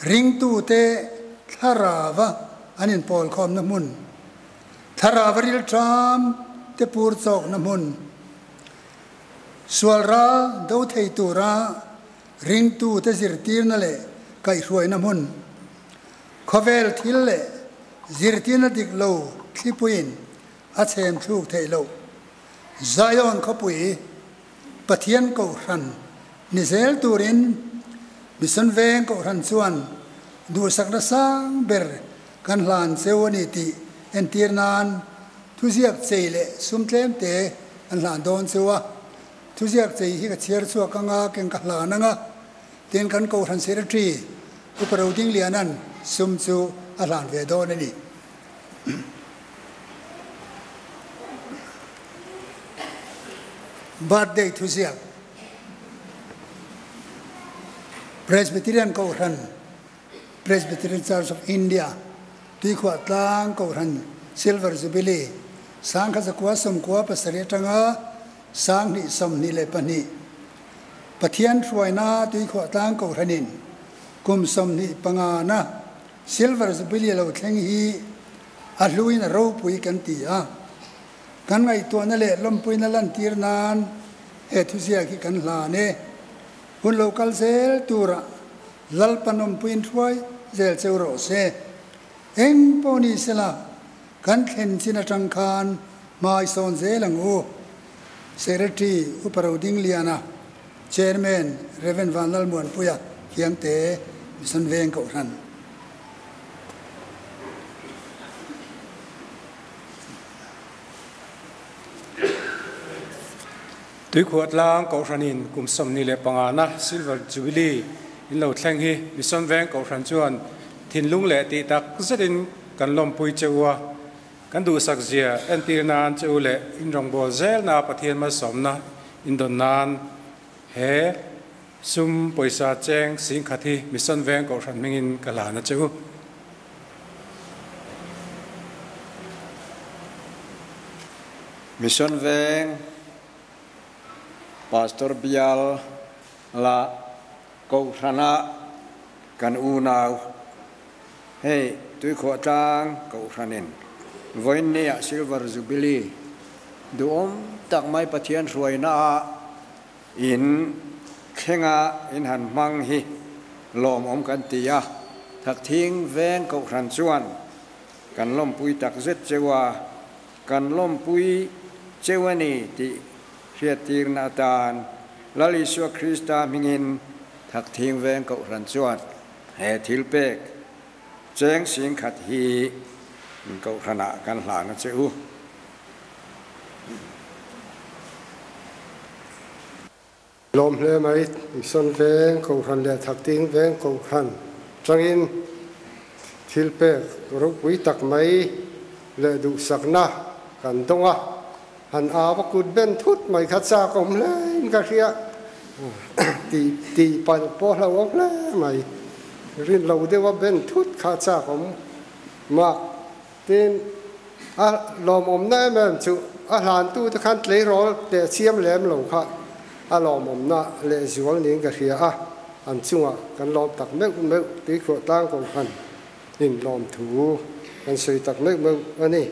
ringtu te thlarava an inpawl khawmna hmun thlarava ril ṭam te pur chawkna hmun sual ral do thei tura ringtu te zirtirna leh kaihhruaina hmun khawvel thil leh zirtirna dik lo thlipuiin a chhem thluk theih loh Zion khawpui Pathian kohhran ni zel turin Mission veng kohhran chuan duhsakna sang ber kan hlan cheu a ni tih entir nan thuziak chei leh sum tlem te an hlan dawn cheu a. Thuziak chei hi ka chhiar chhuak anga keng ka hlan anga tin kan kohhran secretary Upa Rodingliana'n sum chu a hlan ve dawn a ni. Birthday thuziak Presbyterian Kohhran, Presbyterian Church of India, Tuikhuah Tlang Kohhran Silver Jubilee, 1997 atanga 2022. Pathian hruaina Tuikhuah Tlang Kohhranin kum 25 na Silver Jubilee lo thleng hi a hluin a ropui kan ti a. Kan ngaihtuahna leh lawmpuina lantir nan he thuziak hi kan hlan e. Hun lo kal zel turah Lalpa nawmpuiin hruai zel cheu rawh se. Eng pawh ni sela kan thlen chin atang khan hmai sawn zel ang u. Secretary Upa Rodingliana, Chairman Rev Vanlalmuanpuia Khiangte Mission Veng Kohhran. Tuikhuah tlang Kohhranin kum 25 na Silver Jubilee In lo thleng hi Mission Veng Kohhran chuan thinlung leh tih tak zetin kan lawmpui cheu a, kan duhsak zia entir nan che u leh in rawngbâwl zelna Pathian malsawmna in dawn nan he sum pawisa cheng singkhat hi Mission Veng Kohhran hmingin ka hlan a che u. Mission Veng Pastor Bial la Kohhrana kan unau hei Tuikhuah tlang Kohhranin vawiinnia Silver Jubilee duhawm tak mai Pathian hruainaah in thlenga in han hmang hi lawmawm kan ti a, Thakthing Veng Kohhran chuan kan lawmpui takzet cheu a, kan lawmpui cheu a ni tih hriattirna atan Lal Isua Krista hmingin Thakthing Veng Kohhran chuan he thil pek cheng singkhat hi Kohhranah kan hlan a che u. Lawm hle mai, Mission Veng Kohhran leh Thakting Veng Kohhran tangin thil pek ropui tak mai leh duhsakna kan dawng a, han au a kut ben thut mai kha chak awm hle in ka hria tih tih palh pawh hlauhawm hle mai, rin lo deuha ben thut kha chak awm mah. Tin, a lawmawmna em em chu a hlantute khan tleirawl teh chiam lem lo kha a lawmawmna lehzual niin ka hria a, an chungah kan lawm tak meuh meuh tuikhuah tlang kawng khan in lawmthu kan sawi tak meuh meuh a ni.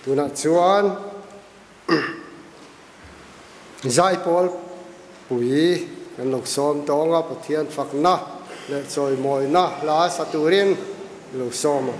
Tunah chuan Zaipawl pui kan lo sawm tawng a, Pathian fakna leh chawimawina hla sa turin lo sawm a.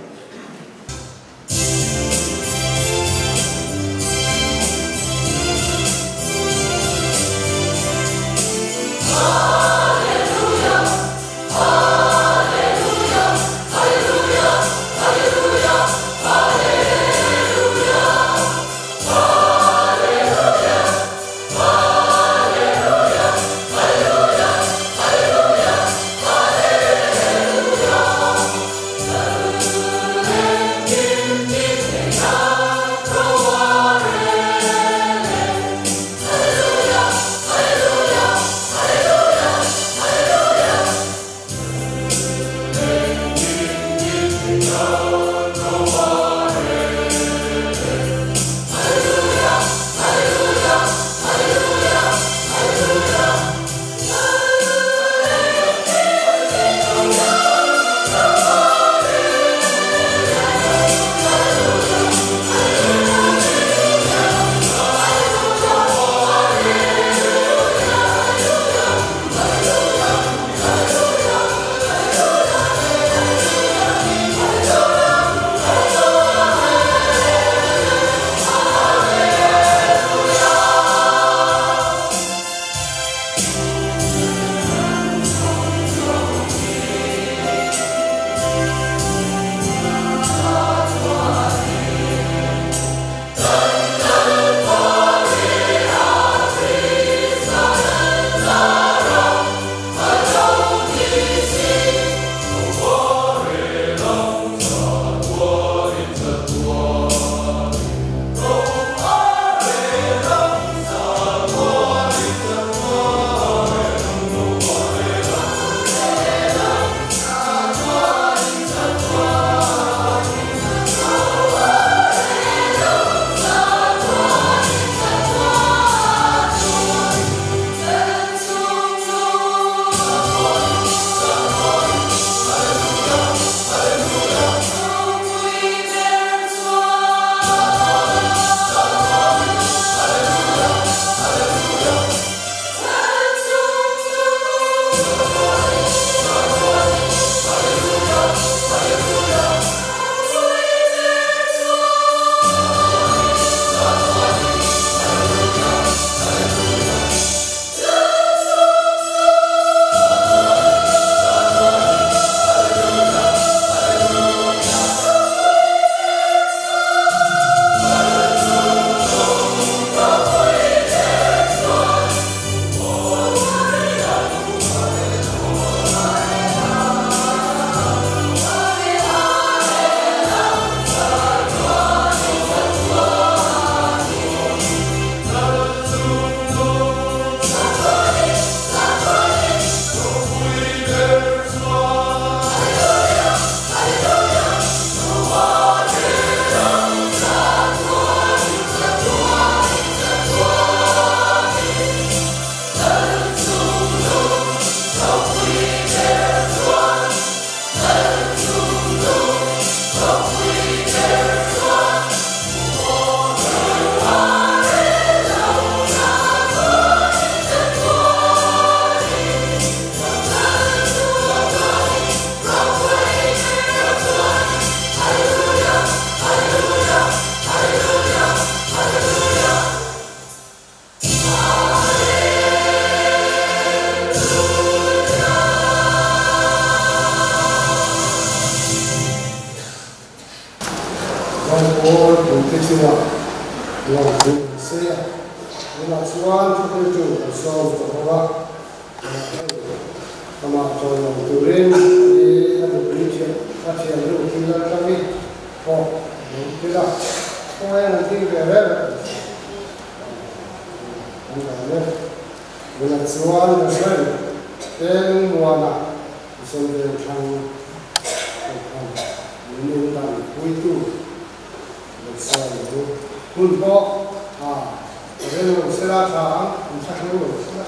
chungah lawmthu an sawi a. Tunah chuan thuhriltu kan sawm ta bawk a, hei amah chawiawm turin i a nupui thiam a thiannu thil la tlang i pawh a lo tel a, khawngaih an ding ve reng an lo e. Tunah chuan Reverend Tengmuana Zawlvel thlang kohhran min in dan puitu lo sawi lo hun pawh a rel lo sela tha ang, an thlahrung lo sela.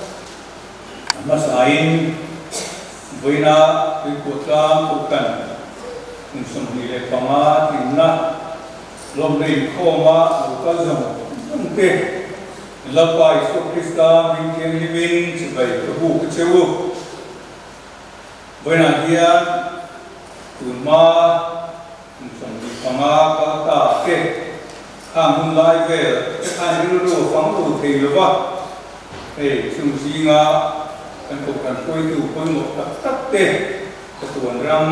A hmasain vawiina Tuikhuah tlang kohhran kum 25 tlinna lawmna inkhawma lo kal zawng zawng te Lalpa Isua Krista hming thianghlimin chibai ka buk a che u. Vawiinah hian tunhma kum 25 kal ta te khan hun lai vel te khan rilru a fang lo thei lo va, hei chung zinga kan kohhran hruaitu pawimawh tak tak te ka tuan ram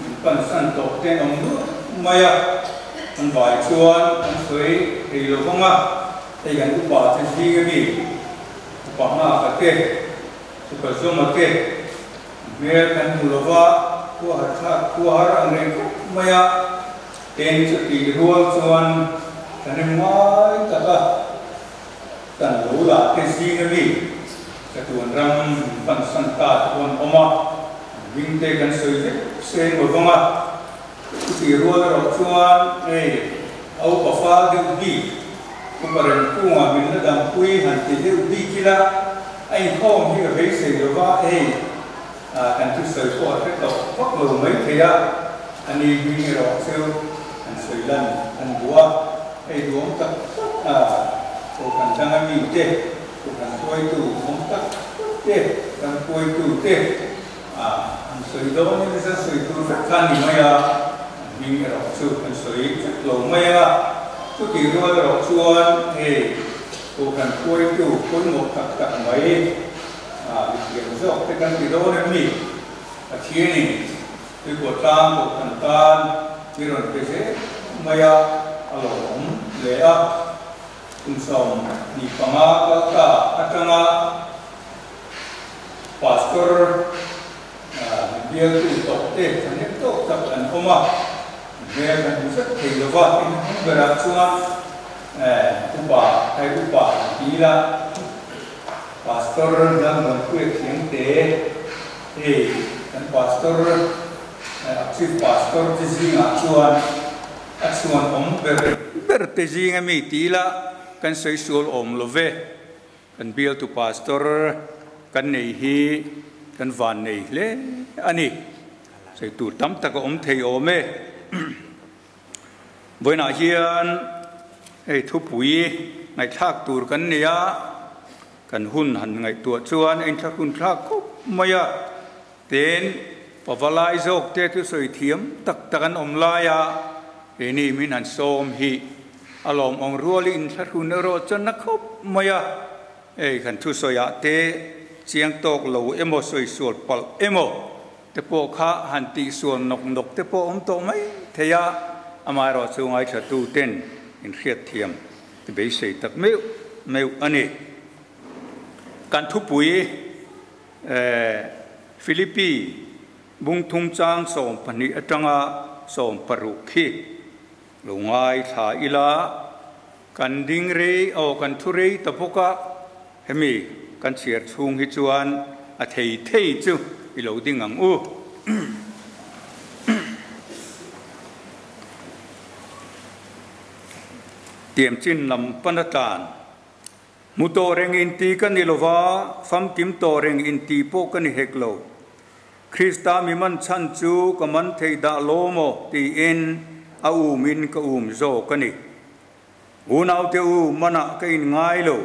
min pansan tawh te an awm nual mai a, an vai chuan an sawi thei lo vang a, hei kan upa te zinga mi upa nghaka te. Chuka zawma te hmel kan hmu lo va, khua har thlak khua har ang reng khawp mai a, eng chu tih rual chuan kan em ngai tak a, kan lo lah te zing ami chatuan ram min pan san ta te pawh an awm a, an hming te kan sawi vek seng lo vang a, chutih rual erawh chuan hei a upa fal deuh bik upa Remkunga min la dampui han ti deuh bik ila, A inkhawm hi ka beisei lo va, hei kan thusawi pawh a hre tawh vak lo mai thei a, a ni hming erawh chu an sawi lan an duh a, hei duhawm tak tak a kohhran danga mite, kohhran hruaitu duhawm tak tak te, ram hruaitu te an sawi dawn in nasa sawi tur vek kha a ni mai a, an hming erawh chu an sawi vek lo mai a, chutih rual erawh chuan hei. Kohhran hruaitu pawimawh tak tak mai a mithiam zawk te kan ti dawn em ni? Pathianin Tuikhuah tlang kohhran tan mi rawn pe zel mai a, a lawmawm hle a. Kum 25 kal ta atanga Pastor bialtu tawh te thahnem tawk tak an awm a, hmel kan hmu vek thei lo va, tin hmun berah chuan upa hei upa an ti ila Pastor Lalmuanpuia Thiangte hei kan Pastor Chief Pastor te zingah chuan a chhuan awm ber ber te zinga mi ti ila kan sawi sual awm lo ve. Kan bialtu pastor kan nei hi kan van nei hle a ni. Sawi tur tam tak a awm thei awm e. Vawiinah hian hei thupui ngaihthlak tur kan nei a, kan hun han ngaihtuah chuan a inthlahrun thlak khawp mai a. Tin, pavalai zawk te chu sawi thiam tak tak an awm lai a, keini min han sawm hi A lawmawm rual i inthlahrun erawh chuan na khawp mai a, hei kan thusawiah te chiang tawk lo emaw sawi sual palh emaw te pawh kha han tih sual nawk nawk te pawh awm tawh mai thei a, amaherawh chu ngaithlatu ten inhriatthiam te beisei tak meuh meuh a ni. Kan thupui Philippi bungthum chang 12 atanga 16 khi. Lo ngaithla ila, kan ding rei aw kan thu rei ta bawk a, hemi kan chhiar chhung hi chuan a thei thei chu i lo ding ang u. Tiam chin lam pan a tlan. Hmu tawh reng inti ka ni lova, famkim tawh reng inti pawh ka ni hek lo. Krista mi man chhan chu ka man thei dah lo maw tiin a umin ka um zawk a ni. Unaute u manah ka inngai lo.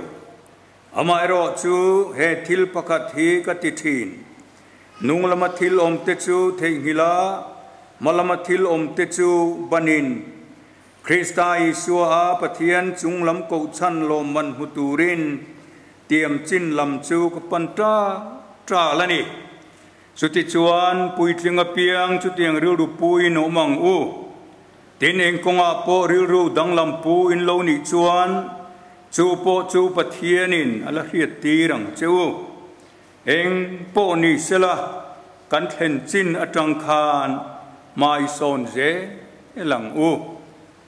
Amaherawh chu he thil pakhat hi ka ti thin. Nung lama thil awmte chu theihnghilh a, hma lama thil awmte chu banin Krista Isua a Pathian chung lam kohchhan lawmman hmu turin tiam chin lam chu ka pan ta tal a ni. Chutichuan puitling apiang chutiang rilru puiin awm ang u. Tin eng kawngah pawh rilru danglam pu in lo nih chuan chu pawh chu Pathianin a la hriat tir ang che u. Eng pawh ni sela kan thlen chin atang khan hmai sawn zel ang u.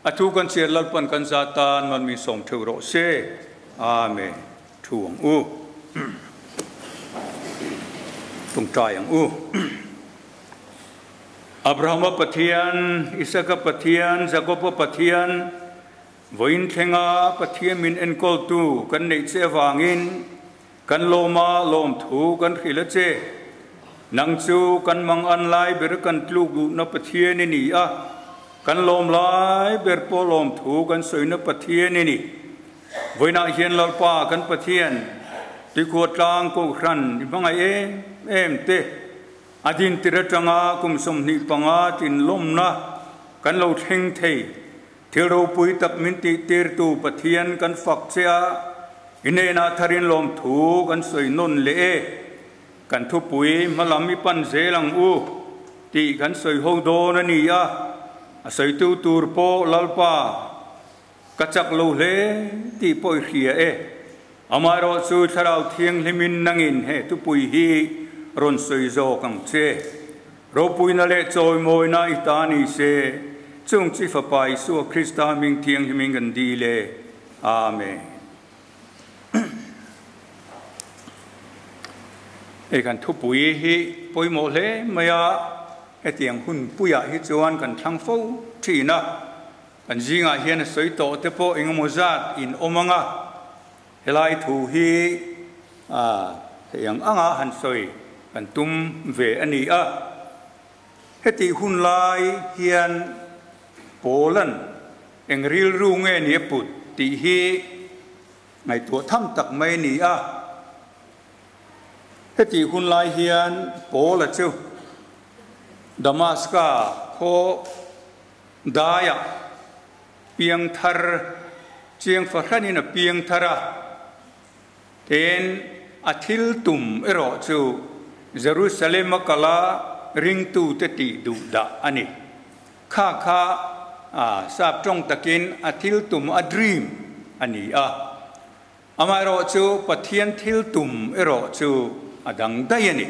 A thu kan chhiar Lalpan kan za tan man min sawm theuh rawh se. Amen. Thu ang u. Tawngtai ang u. Abrahama Pathian, Isaka Pathian, Jakoba Pathian, vawiin thlenga Pathian min enkawltu kan neih che avangin kan lawma lawmthu kan hrilh a che. Nang chu kan mangan lai ber kan tluk duhna Pathian i ni a, kan lawm lai ber pawh lawmthu kan sawina Pathian i ni. Vawiinah hian Lalpa kan Pathian, Tuikhuah tlang Kohhran i hmangaih em em te, A dintir atanga kum 25 tinlawmna kan lo thleng thei. Thil ropui tak min tihtirtu Pathian kan fak che a, i hnenah tharin lawmthu kan sawi nawn leh e. Kan thupui hmalam i pan zel ang u tih kan sawi ho dawn a ni a, a sawitu tur pawh Lalpa ka chak lo hle tih pawh i hria e. Amaherawhchu Thlarau Thianghlimin nangin he thupui hi rawn sawi zawk ang che. Ropuina leh chawimawina i ta ni se, chung chi Fapa Isua Krista hming thianghlimin kan dil e. Amen. Hei kan thupui hi pawimawh hle mai a, hetiang hun puiah hi chuan kan thlang fo thin a. Kan zingah hian a sawi tawh te pawh engemaw zat in awm ang a, helai thu hi thei ang anga han sawi kan tum ve a ni a. Hetih hun lai hian Paula'n eng rilru nge ni a put tih hi ngaihtuah tham tak mai a ni a. Hetih hun lai hian Paula chu Damaska khaw Daiah piang thar chiang fahranin a piang thar a, tin a thil tum erawh chu Jerusalem a kal a ringtute tih duh dah a ni. Kha kha sap tawng takin a thil tum a dream a ni a. Amaherawhchu Pathian thil tum erawh chu a dang daih a ni.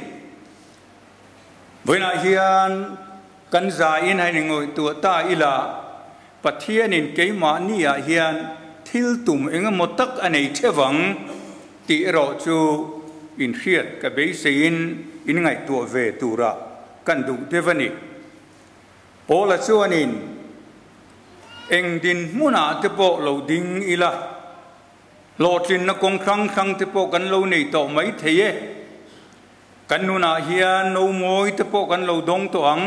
Vawiinah hian kan zaiin a inngawihtuah ta ila, Pathianin keimahniah hian thil tum engemaw tak a nei theuh ang tih erawh chu inhriat ka beiseiin inngaihtuah ve tura kan duh deuh a ni. Paula chuanin eng dinhmunah te pawh lo ding ila, hlawhtlinna kawng hrang hrang te pawh kan lo nei tawh mai thei e. Kan nunah hian no mawi te pawh kan lo dawng tawh ang.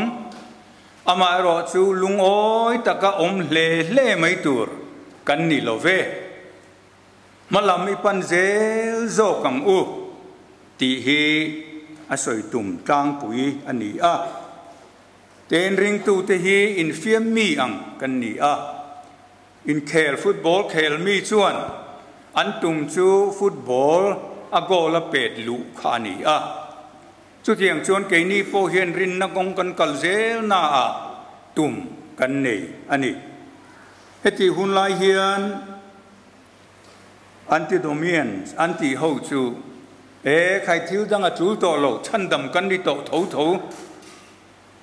Amaherawh chu lungawi taka awm hle hle mai tur kan ni lo ve. Hmalam i pan zel zawk ang u tih hi a sawi tum tlangpui a ni a. Ten ringtute hi infiam mi ang kan ni a. Inkhel football khel mi chuan an tum chu football a goal a pet luh kha a ni a. Chutiang chuan keini pawh hian rinna kawng kan kal zel naah tum kan nei a ni. Hetih hun lai hian Antinomians an tih ho chu e khai thil dang a tul tawh lo, chhandam kan ni tawh tho tho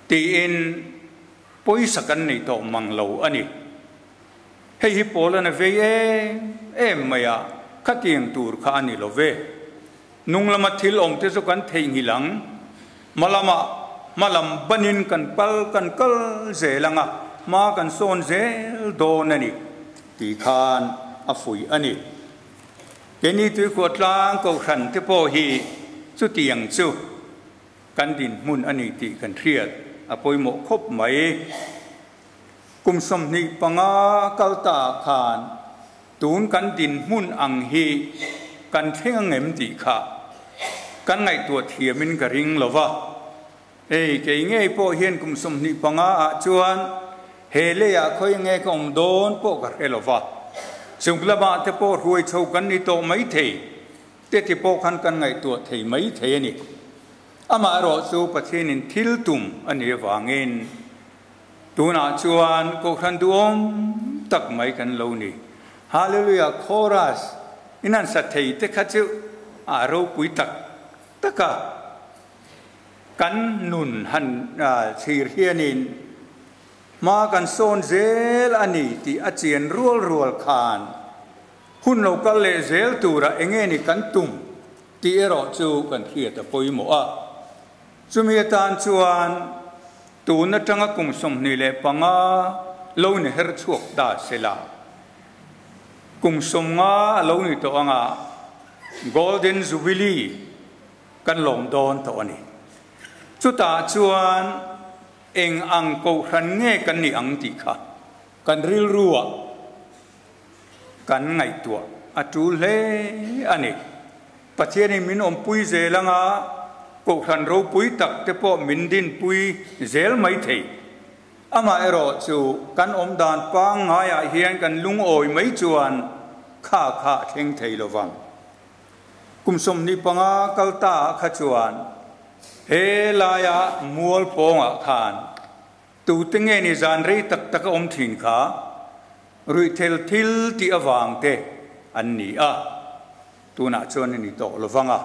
tiin pawisa kan nei tawh mang lo a ni. Hei hi Paul-an a vei em em mai a, khatiang tur kha a ni lo ve. Nung lama thil awm te chu kan theihnghilh ang, hma lamah hma lam banin kan pal kan kal zel ang a, hma kan sawn zel dawn a ni tih khan a fuih a ni. Keini Tuikhuah tlang Kohhran te pawh hi chutiang chu kan dinhmun a ni tih kan hriat a pawimawh khawp mai. Kum 25 kal ta khan Tun kan dinhmun ang hi kan thleng ang em tih kha kan ngaihtuah thiamin ka ring lo va. Hei, kei ngei pawh hian kum 25 ah chuan he leiah khawi nge ka awm dawn pawh ka hre lo va. Chung lamah te pawh hruai chho kan ni tawh mai thei te ti pawh khan kan ngaihtuah thei mai thei a ni. Amaherawhchu Pathianin thil tum a nih avangin. Tunah chuan Kohhran duhawm tak mai kan lo ni. Hallelujah Chorus in han sa thei te kha chu a ropui tak tak a. Kan nun han thlir hianin hma kan sawn zel a ni tih a chian rual rual khan hun lo kal leh zel tura enge ni kan tum tih erawh chu kan hriat a pawimawh a. Chumi atan chuan tun atanga kum 25 lo ni her chhuak ta se la, kum 50 a lo ni tawh anga Golden Jubilee kan lawm dawn tawh a ni. Chutah chuan eng ang kohhran nge kan nih ang tih kha kan rilruah kan ngaihtuah a tul hle a ni. Pathianin min awmpui zel anga Kohhran ropui tak te pawh min dinpui zel mai thei. Amaherawh chu kan awm dan pangngaiah hian kan lungawi mai chuan kha kha a thleng thei lo vang. Kum 25 kal ta ah kha chuan he laia mual pawngah khan tute nge ni zan rei tak tak a awm thin kha ruihthel thil tih avang te an ni a, tunah chuan a ni tawh lo vang a.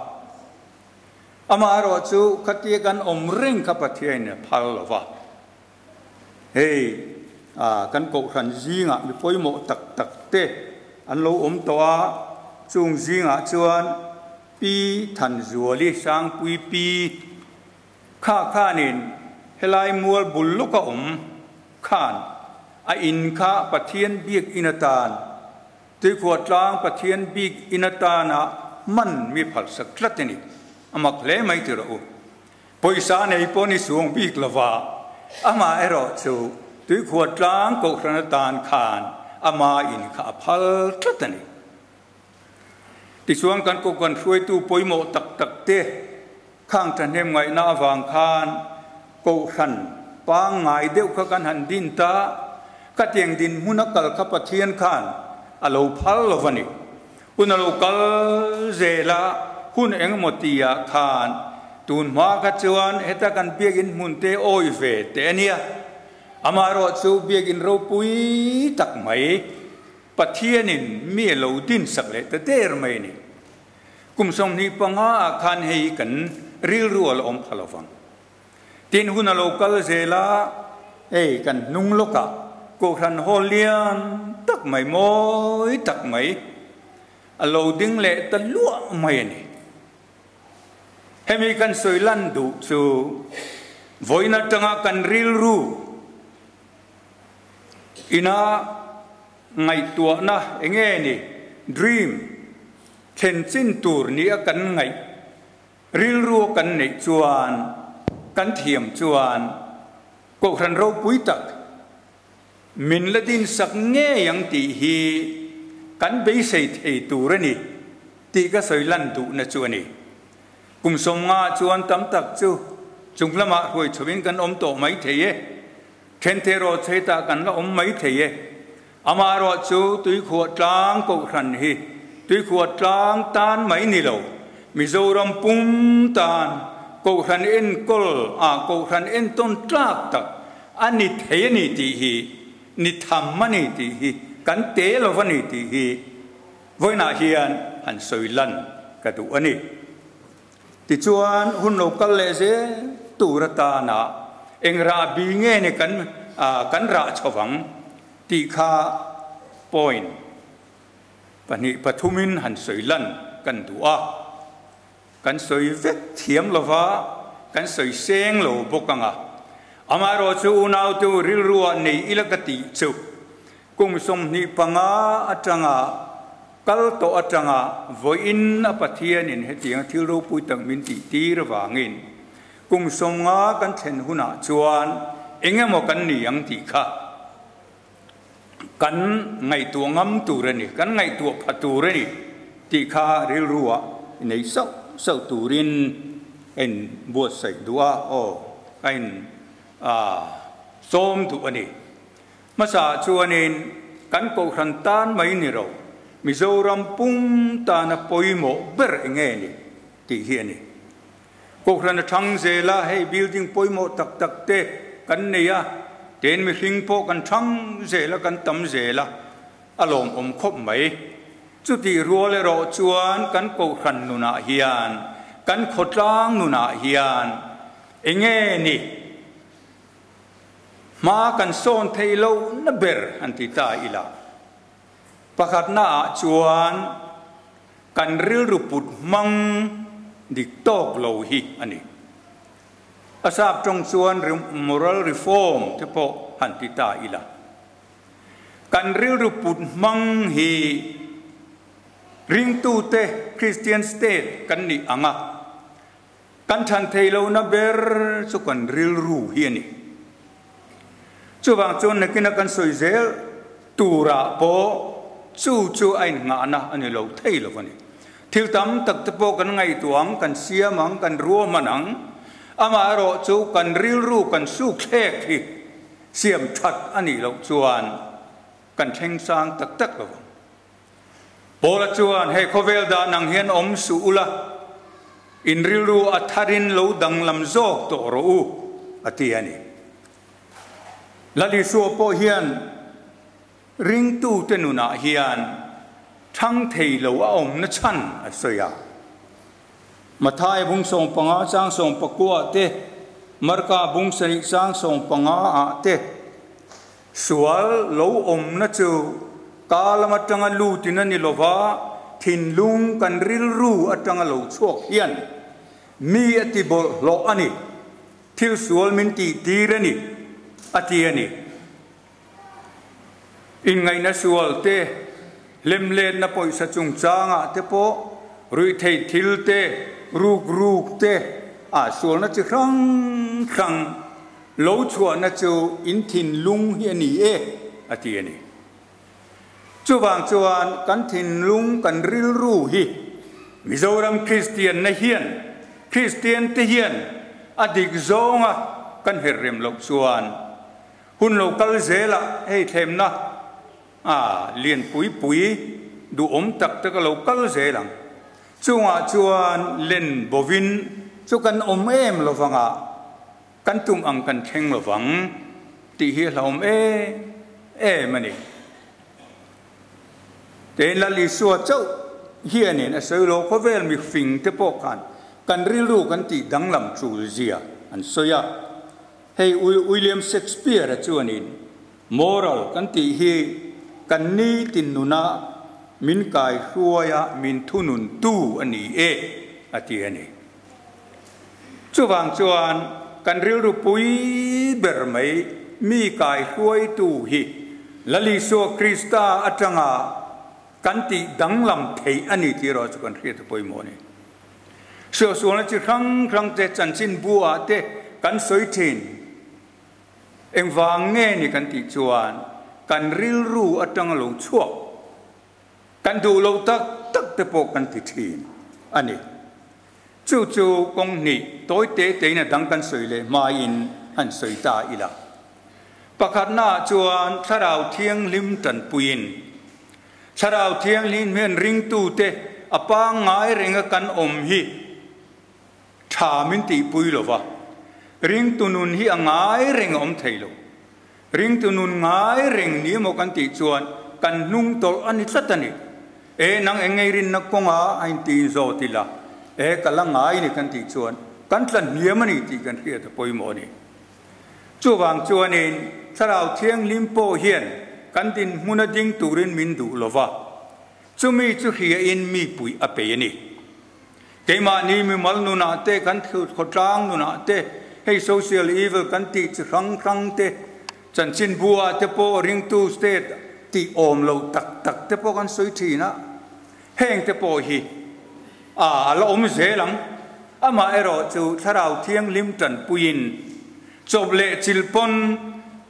Amaherawh chu khatia kan awm reng kha Pathianin a phal lo va. Hei kan Kohhran zingah mi pawimawh tak tak te an lo awm tawh a, chung zingah chuan Pi Thanzuali Sangpui Pi kha khanin helai mual bul lawka awm khan a in kha Pathian biak in atan Tuikhuah tlang Pathian bik in atana hman mi phalsak tlat a ni. A mak hle mai ti rawh u. Pawisa nei pawh ni suang bik lova, amah erawh chu Tuikhuah tlang Kohhran atan khan ama in kha a phal tlat a ni. Tichuan kan Kohhran hruaitu pawimawh tak tak te khang thahnem ngaihna avang khan Kohhran pangngai deuh kha kan han din ta, khatiang dinhmun a kal kha Pathian khan a lo phal lo va ni. Hun a lo kal zel a, hun engemaw tihah khan tun hma kha chuan heta kan biakinn hmun te awi ve teh a nia. Amaherawh chu biakinn ropui tak mai Pathianin mi a lo dinsak leh ta der mai a ni. Kum 25 ah khan hei kan rilru a la awm pha lo vang. Tin hun a lo kal zel a, hei kan hnung lawkah Kohhran hall lian tak mai mawi tak mai a lo ding leh ta luah mai a ni. Hemi kan sawi lan duh chu vawiin atanga kan rilru ina ngaihtuahna enge ni dream thlen chin tur nia kan ngaih Rilru kan neih chuan, kan thiam chuan Kohhran ropui tak min la dinsak ngei ang tih hi kan beisei thei tur a ni tih ka sawi lan duhna chu a ni. Kum 50 chuan tam tak chu chung lamah hruai chhovin kan awm tawh mai thei e, thente rawh chheitah kan la awm mai thei e. Amaherawh chu Tuikhuah tlang Kohhran hi Tuikhuah tlang tan mai ni lo, Mizoram pum tan Kohhran enkawl ah Kohhran entawn tlak tak a ni thei a ni tih hi, ni tham a ni tih hi, kan te lo a ni tih hi vawiinah hian han sawi lan ka duh a ni. Tichuan hun lo kal leh zel tur atana eng rahbi nge ni kan kan rah chhovang tih kha point pahnih pathumin han sawi lan kan duh a, kan sawi vek thiam lova kan sawi seng lo bawk ang a. Amaherawh chu unautu rilruah nei ila ka tih chu kum 25 atanga kal tawh atanga vawiin a Pathianin hetianga thil ropui tak min tih tir avangin kum 50 kan thlen hunah chuan engemaw kan ni ang tih kha kan ngaihtuah ngam tur a ni, kan ngaihtuah pha tur a ni tih kha rilruah nei sauh sauh turin ka in buatsaih duh a, aw ka in sawm duh a ni. Hmasa chuanin kan Kohhran tan mai ni ro, Mizoram pum tana pawimawh ber enge ni tih hi a ni. Kohhran a thang zel a, hei building pawimawh tak tak te kan nei a, Tin mihring pawh kan thang zel a, kan tam zel a, a lawmawm khawp mai. Chutih rual erawh chuan kan kohhran nunah hian, kan khawtlang nunah hian enge ni hma kan sawn theih lohna ber han ti ta ila. Pakhatnaah chuan kan rilru put hmang dik tawk lo hi a ni. A sap tawng chuan moral reform te pawh han ti ta ila. Kan rilru put hmang hi ringtute Christian state kan nih ang a, kan than thei lohna ber chu kan rilru hi a ni. Chuvang chuan nakina kan sawi zel turah pawh chu chu a innghahna a ni lo thei lo a ni. Thil tam tak te pawh kan ngaihtuah ang, kan siam ang, kan ruahman ang, amaherawh chu kan rilru kan suk thlek hi siam that a nih loh chuan kan thleng sang tak tak lo ang. Paula chuan, He khawvel dan ang hian awm suh ula, in rilru a tharin lo danglam zawk tawh rawh u, a ti a ni. Lal Isua pawh hian ringtute nunah hian thang thei lo a awmna chhan a sawi a. Mathai bung 15 chang 19 te, Marka bung 7 chang 15 ah te, Sual lo awmna chu ka lam atanga lutin a ni lova, thinlung kan rilru atanga lo chhuak hian mi a ti bawlhhlawh a ni, thil sual min tih tir a ni, a ti a ni. Inngaihna sual te, hlemhletna pawisa chungchangah te pawh, ruihtheih thil te, ruk ruk te, ah sualna chi hrang hrang Lo chhuahna chu in thinlung hi a ni e, a ti a ni. Chuvang chuan kan thinlung, kan rilru hi Mizoram Kristianna hian, Kristiante hian a dik zawnga kan her rem loh chuan hun lo kal zelah hei thlemna a lian pui pui duhawm tak tak a lo kal zel ang. Chungah chuan len bovin chu kan awm em lovanga Kan tum ang kan thleng lovang tih hi a hlauhawm em em a ni. Tein Lal Isua chauh hianin a sawi lo, khawvel mifing te pawh khan kan rilru kan tih danglam tul zia an sawi a. Hei William Shakespeare-a chuanin moral kan tih hi kan nitin nuna min kaihruaia min thununtu a ni e a ti a ni. Chuvang chuan kan rilru pui ber mai mi kaihruaitu hi Lal Isua Krista atanga kan tih danglam theih a ni tih erawh chu kan hriat a pawimawh a ni. Suahsualna chi hrang hrang te chanchin buah te kan sawi thin. Engvang nge ni kan tih chuan kan rilru atanga lo chhuak. Kan duh loh tak tak te pawh kan ti thin a ni. Chu chu kawng hnih tawi te tein a dang kan sawi leh hmain han sawi ta ila. Pakhatnaah chuan Thlarau Thianghlim tanpuiin, Thlarau Thianghlim hian ringtute a pangngai renga kan awm hi tha min tihpui lo va, ringtu nun hi a ngai reng a awm thei lo. Ringtu nun ngai reng ni emaw kan tih chuan kan hnung tawlh a ni tlat a ni. E nang eng ngei rinna kawnga a inti inzawt ila, e ka la ngai ni kan tih chuan kan tla hniam a ni tih kan hriat a pawimawh a ni. Chuvang chuanin Thlarau Thianghlim pawh hian kan dinhmuna ding turin min duh lova, chumi chu hriain mi puih a pe a ni. Keimahni mimal nunah te, kan khawtlang nunah te, hei social evil kan tih chi hrang hrang te, chanchinbu ah te pawh ringtu state tih awm lo tak tak te pawh kan sawi thin a, heng te pawh hi a a la awm zel ang. Amaherawh chu Thlarau Thianghlim tanpuiin chawp leh chil pawn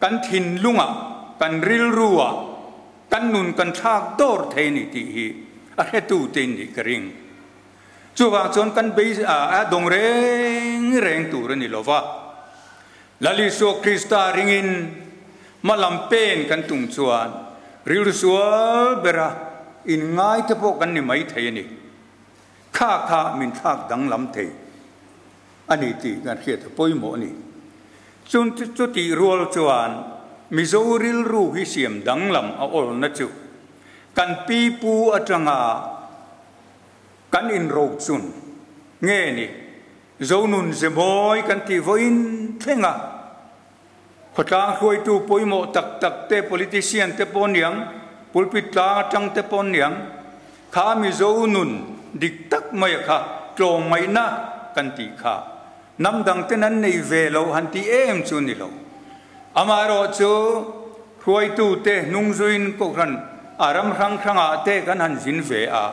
kan thinlungah, kan rilruah, Kan nun kan thlak dawr thei ni tih hi a hretu te in nih ka ring. Chuvang chuan kan bei a dawng reng reng tur a ni lo va. Lal Isua Krista ringin hmalam pen kan tum chuan rilru sual bera inngai te pawh kan ni mai thei a ni. Kha kha min thlak danglam thei a ni tih kan hriat a pawimawh a ni. Chutih rual chuan. Mizo rilru hi siam danglam a awlna chu kan pi pu atanga kan inrochun nge ni Zonun ze mawi kan tih vawiin thleng a, khawtlang hruaitu pawimawh tak tak te, politician te pawh niang, pulpit tlang atang te pawh niang, kha Mizo nun dik tak mai a kha tlawmngaihna kan tih kha hnam dang ten an nei ve lo han tih em chu ni lo. Amaherawh chu hruaitu te hnungzuiin Kohhran a ram hrang hrangah te kan han zin ve a,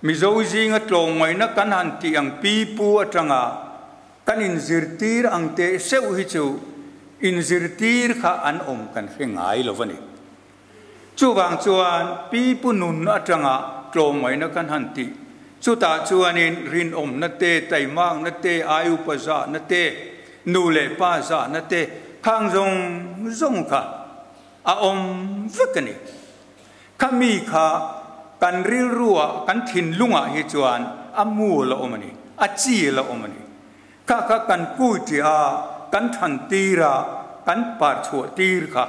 Mizo zinga tlawmngaihna kan han tih ang pi pu atanga kan inzirtir ang teh seuh hi chu inzirtir kha an awm kan hre ngai lo a ni. Chuvang chuan pi pu nun atanga tlawmngaihna kan han tih chutah chuanin rinawmna te, taimakna te, aiupa zahna te, nu leh pa zahna te khang zawng zawng kha a awm vek a ni. Khami kha kan rilruah, kan thinlungah hi chuan a mu la awm a ni, a chi la awm a ni. Kha kha kan kuiṭiah a, kan than tir a, kan par chhuah tir kha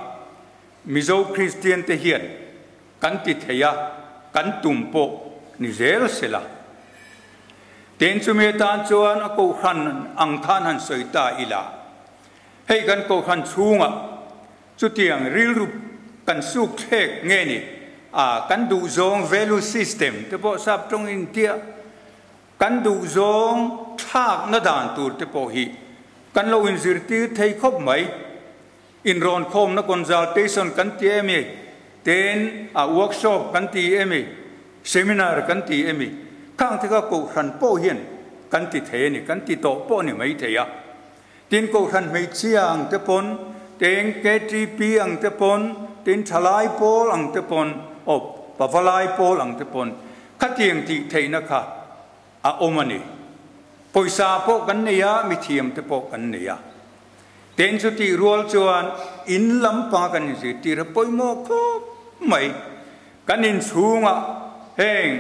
Mizo Kristian te hian kan ti thei a, kan tum pawh ni zel se la. Tin, chumi atan chuan a kohhran ang khan han sawi ta ila, hei kan kohhran chhungah Chutiang rilru kan suk thlek nge ni a, kan duhzawng value system te pawh sap tawng in tia kan duhzawng thlakna dan tur te pawh hi kan lo inzirtir thei khawp mai. Inrawnkhawmna consultation kan ti emi, ten a workshop kan ti emi, seminar kan ti emi, khang te kha kohhran pawh hian kan ti thei a ni, kan ti tawh pawh a ni maithei a. Tin Kohhran hmeichhia ang te pawn, teng KTP ang te pawn, tin thalai pawl ang te pawn, aw pavalai pawl ang te pawn khatiang tih theihna kha a awm a ni. Pawisa pawh kan nei a, mithiam te pawh kan nei a. Tin chutih rual chuan in lampanga kan inzirtir a pawimawh khawp mai. Kan inchhungah heng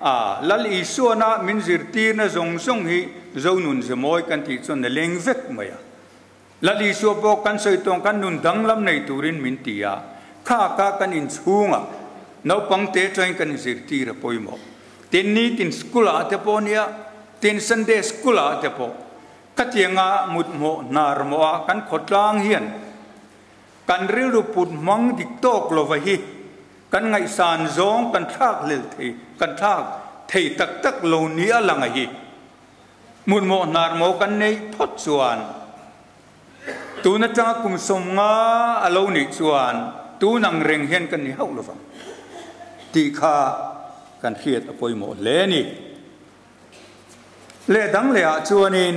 a Lal Isuana min zirtirna zawng zawng hi Zonun Zemawi kan tih chuan a leng vek mai a. Lal Isua pawh kan sawi tawng kan nun danglam nei turin min ti a, kha kha kan inchhungah naupang te atangin kan inzirtir a pawimawh. Tin nitin school ah te pawh nia, tin Sunday school ah te pawh khatianga mut hmawh hnar mawh a kan khawtlang hian Kan rilru put hmang dik tawk lova hi kan ngaihsan zawng kan thlak hlel thei, kan thlak thei tak tak lo ni a lang a hi. Hmunmawh hnar maw kan neih phawt chuan tun atanga kum 50 a lo nih chuan tun ang reng hian kan ni hauh lovang tih kha kan hriat a pawimawh hle a ni. Leh dang leh ah chuanin.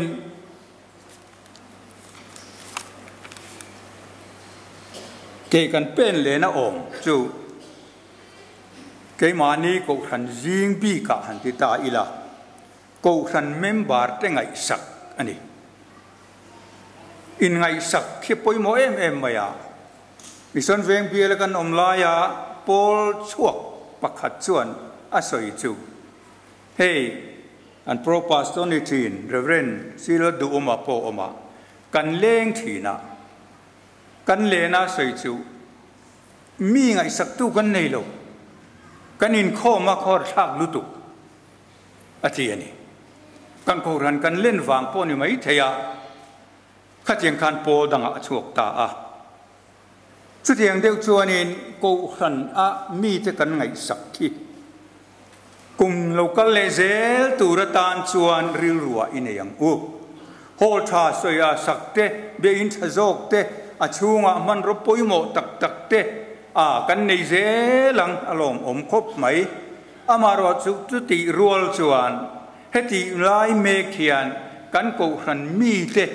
Kei kan pen lehna awm chu keimahni Kohhran zing bikah han ti ta ila, Kohhran member te ngaihsak a ni. Inngaihsak khi pawimawh em em mai a, Mission Veng biala kan awm laia pawl chhuak pakhat chuan a sawi chu hei, An Pro Pastor ni thin Rev. Silo Duhawma pawh awm a, kan leng thin a, kan lena sawi chu mi ngaihsaktu kan nei lo, kan inkhawm a khawr thlak lutuk a ti a ni. Kan kohhran kan len vang pawh ni mai thei a, khatiang khan pawl dangah a chhuak ta a. Chutiang deuh chuanin kohhran a mite kan ngaihsak khi kum lo kal leh zel tur atan chuan rilruah i nei ang u. Hall tha sawi a sak te, biain tha zawk te, a chhungah hmanraw pawimawh tak tak te a kan nei zel ang a lawmawm khawp mai. Amaherawh chu chutih rual chuan hetih lai mek hian kan kohhran mite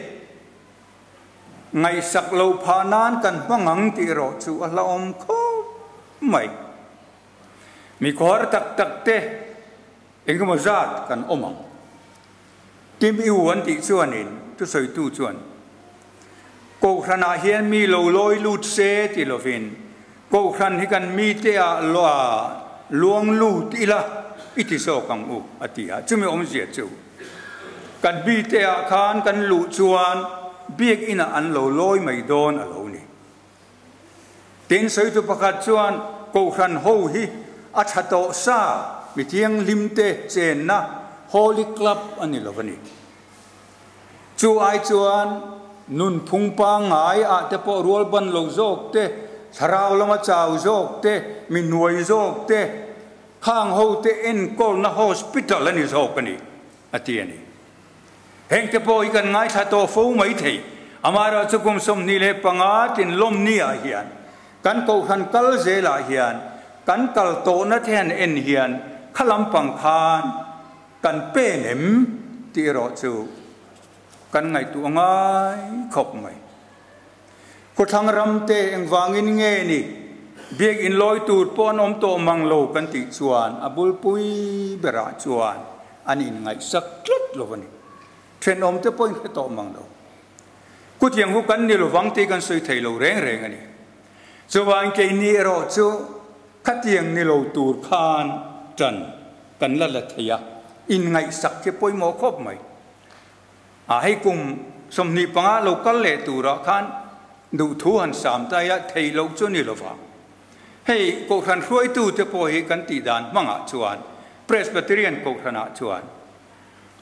Ngaihsak loh phah nan kan hmang ang tih erawh chu a hlauhawm khawp mai. Mi khawhar tak tak te engemaw zat kan awm ang. Tim U an tih chuanin thusawitu chuan Kohhranah hian mi lo lawi lut se ti lovin Kohhran hi kan mite ah luang lut ila i ti zawk ang u a ti a. Chumi awmzia chu Kan bite ah khan kan luh chuan biakinah an lo lawi mai dawn a lo ni. Tin, sawitu pakhat chuan Kohhran ho hi a tha tawh sa, mi thianghlimte chenna Holy Club a ni lo a ni. Chu ai chuan nunphung pangngai ah te pawh rual ban lo zawk te, thlarau lama chau zawk te, mi hnuai zawk te, khang ho te enkawlna hospital a ni zawk a ni, a ti a ni. Heng te pawh hi kan ngaithla tawh fo mai thei. Amaherawhchu kum 25 tinlawmni ah hian kan kohhran kal zelah hian kan kal tawhna te han en hian kha lampang khan kan pen em tih erawh chu kan ngaihtuah ngai khawp mai. Khawthlang ram te engvangin nge ni biakinn lawi tur pawh an awm tawh mang lo kan tih chuan a bulpui berah chuan an inngaihsak tlat lo a ni. Thenawm te pawhin hre tawh mang lo. Kutiang hu kan ni lovang tih kan sawi thei lo reng reng a ni. Chuvangin keini erawh chu khatiang ni lo tur khan tan kan la la thei a, inngaihsak khi pawimawh khawp mai. A hei kum 25 lo kal leh turah khan duhthu han sam ta ila theih loh chu ni lova. Hei Kohhran hruaitute pawh hi kan tih dan hmangah chuan Presbyterian Kohhranah chuan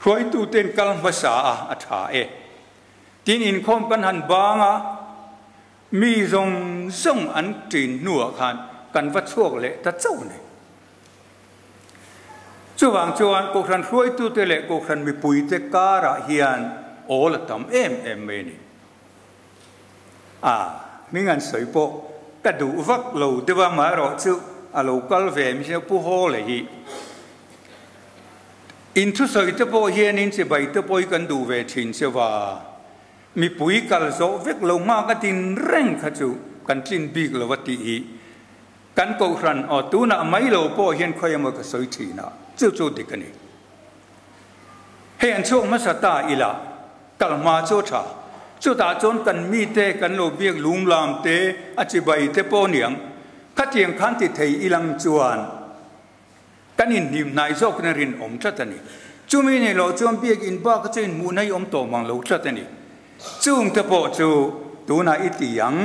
hruaituten kal hmasa a a tha e. Tin inkhawm kan han bang a, mi zawng zawng an ṭin hnuah khan kan va chhuak leh ta chauh a ni. Chuvang chuan Kohhran hruaitute leh Kohhran mipuite karah hian awl a tam em em mai a ni. A, hming an sawi pawh ka duh vak lo deuh a, amaherawhchu a lo kal ve mi chu Pu Hawla hi. In thusawi te pawh hian in chibai te pawh hi kan duh ve thin che va, mipui kal zawh vek lo nghak a tin reng kha chu kan tlin bik lo a tih hi. Kan Kohhran aw tunah mai lo pawh hian khawi emaw ka sawi thin a, chu chu dik a ni. Hei an chhuak hmasa ta ila, kal hma chu a tha. Chutah chuan kan mite kan lo biak lum lam te, a chibai te pawh niang. Khatiang khan ti thei ilang chuan kan inhnim hnai zawkin a rinawm tlat a ni. Chumi nei loh chuan biak in bak chu inhmuh na hi awm tawh mang lo tlat a ni. Chung te pawh chu tunah i ti ang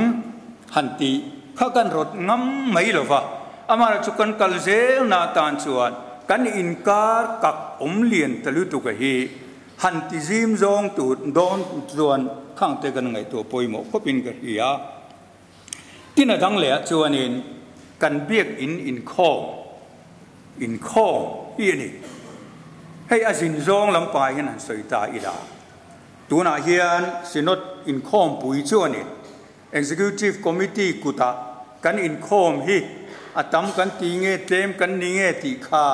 han tih kha kan rawt ngam mai lo va, amaherawh chu kan kal zel na atan chuan kan inkar kak awm lian ta lutuk a hi han ti zim zawng tur dawn chuan khang te kan ngaihtuah pawimawh khawpin ka hria. Tin a dang lehah chuanin kan biakinn inkhawm inkhawm hi a ni. Hei a zin zawng lampah hian han sawi ta ila. Tunah hian Synod inkhawmpui chuanin Executive Committee kutah kan inkhawm hi a tam kan ti nge tlem kan ni nge tih kha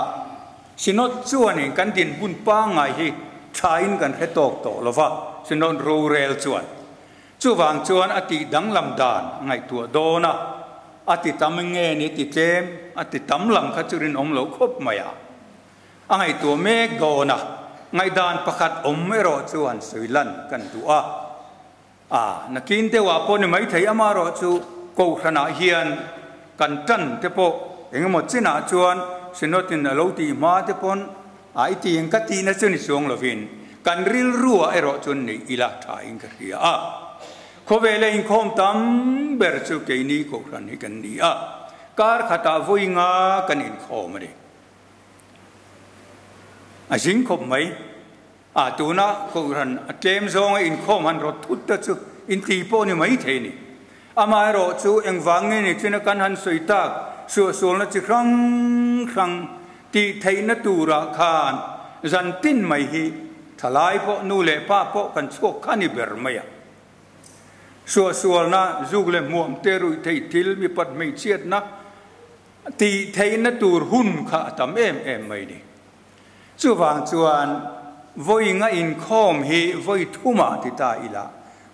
Synod chuanin kan dinhmun pangngai hi thain kan hre tawk tawh lo va, Synod rorel chuan. Chuvang chuan a tih danglam dan a ngaihtuah dawn a, a ti tam nge ni ti tlem, a ti tam lam kha chu rinawm loh khawp mai a. A ngaihtuah mek dawn a, ngaihdan pakhat awm erawh chu han sawi lan kan duh a. A, nakin deuhah pawh ni maithei amaherawh chu Kohhranah hian kan tan te pawh engemaw chinah chuan Synod-in a lo tih hma te pawn a i tih ang ka tihna chu ni chuang lovin kan rilruah erawh chuan neih ila thain ka hria a. Khawvela inkhawm tam ber chu keini Kohhran hi kan ni a, kar khatah vawi nga kan inkhawm a ni. A zing khawp mai. A tuna Kohhran a tlem zawnga inkhawm han rawt thut te chu inti pawh ni mai thei ni. Amaherawh chu engvang nge ni china kan han sawi tak suahsualna chi hrang hrang tih theihna turah khan zan tin mai hi thalai pawh nu leh pa pawh kan chhuak kha ni ber mai a. Suahsualna zuk leh hmuam te ruih theih thil mipat hmeichhiatna Tih theihna tur hun kha a tam em em mai ni. Chuvang chuan vawi nga inkhawm hi vawi thumah ti ta ila,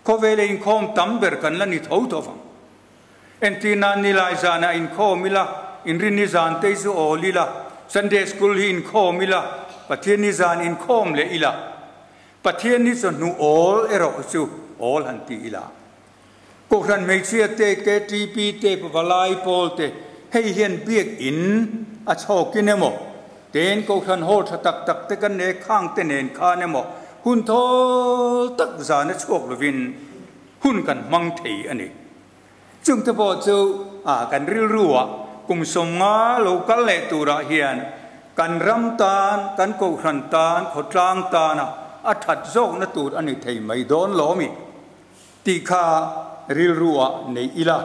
khawvela inkhawm tam ber kan la ni tho tho vang. Entirna nilai zanah inkhawm ila, inrinni zan te chu awl ila, Sunday School hi inkhawm ila, Pathianni zan inkhawm leh ila, Pathianni chawhnu awl erawh chu awl han ti ila. Kohhran hmeichhia te, KTP te, Pavalai pawl te, hei hian biakinn a chhawkin emaw, ten Kohhran hall tha tak tak te kan nei khang te nen khan emaw, hun thawl tak zan a chhuak lovin hun kan hmang thei a ni. Chung te pawh chu a kan rilru-ah kum 50 lo kal leh turah hian kan ram tan, kan kohhran tan, khawtlang tana a that zawkna tur a ni thei mai dawn lo mi tih kha rilru-ah neih ila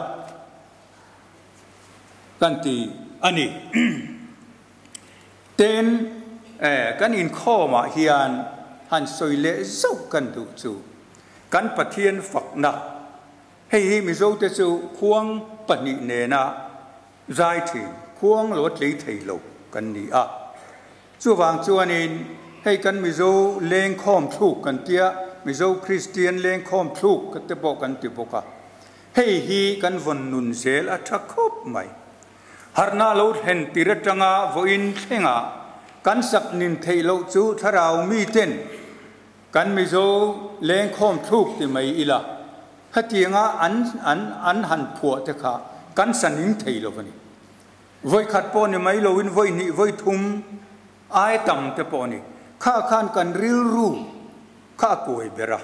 kan ti a ni. Tin, kan inkhawmah hian han sawi leh zauh kan duh chu kan Pathian fakna, hei hi Mizote chu khuang pahnih nena zai thin, khuang lo tlei thei lo kan ni a. Chuvang chuanin hei kan Mizo lengkhawm thluk kan tia, Mizo Kristian lengkhawm thluk te pawh kan ti bawk a. Hei hi kan vawn nun zel a tha khawp mai. Harhna lo thlen tir atanga vawiin thlengah kan sak nin theih loh chu thlarau miten kan Mizo lengkhawm thluk ti mai ila, hetianga an an an han phuah te kha kan sa ning thei lo a ni. Vawi khat pawh ni mai loin vawi hnih vawi thum ai tam te pawh a ni. Kha khan kan rilru kha a kuai ber a.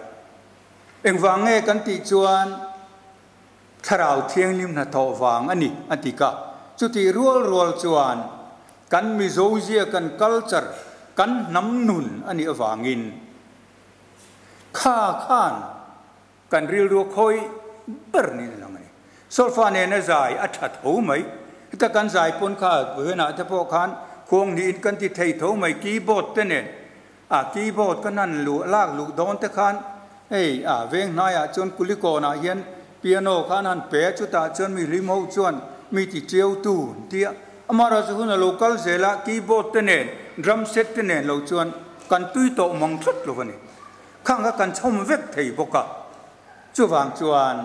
Engvang nge kan tih chuan Thlarau Thianghlim hnathawh vang a ni, a ti ka. Chutih rual rual chuan kan Mizozia, kan culture, kan hnam nun a nih avangin kha khan kan rilru a khawih ber niin a lang a ni. Solfa nena zai a tha tho mai. Heta kan zai pawn kha Buhenah te pawh khan khuang hnihin kan ti thei tho mai, keyboard te nen. A keyboard ka nan luh lak luh dawn te khan hei a veng hnaiah chuan Kulikawnah hian piano khan han pe a, chutah chuan mi hlim ho chuan mi ti chiau tu an ti a. Amaherawhchu hun a lo kal zel a, keyboard te nen drum set te nen lo chuan kan tui tawh mang tlat lo a ni. Khang kha kan chhawm vek thei bawk a, chuvang chuan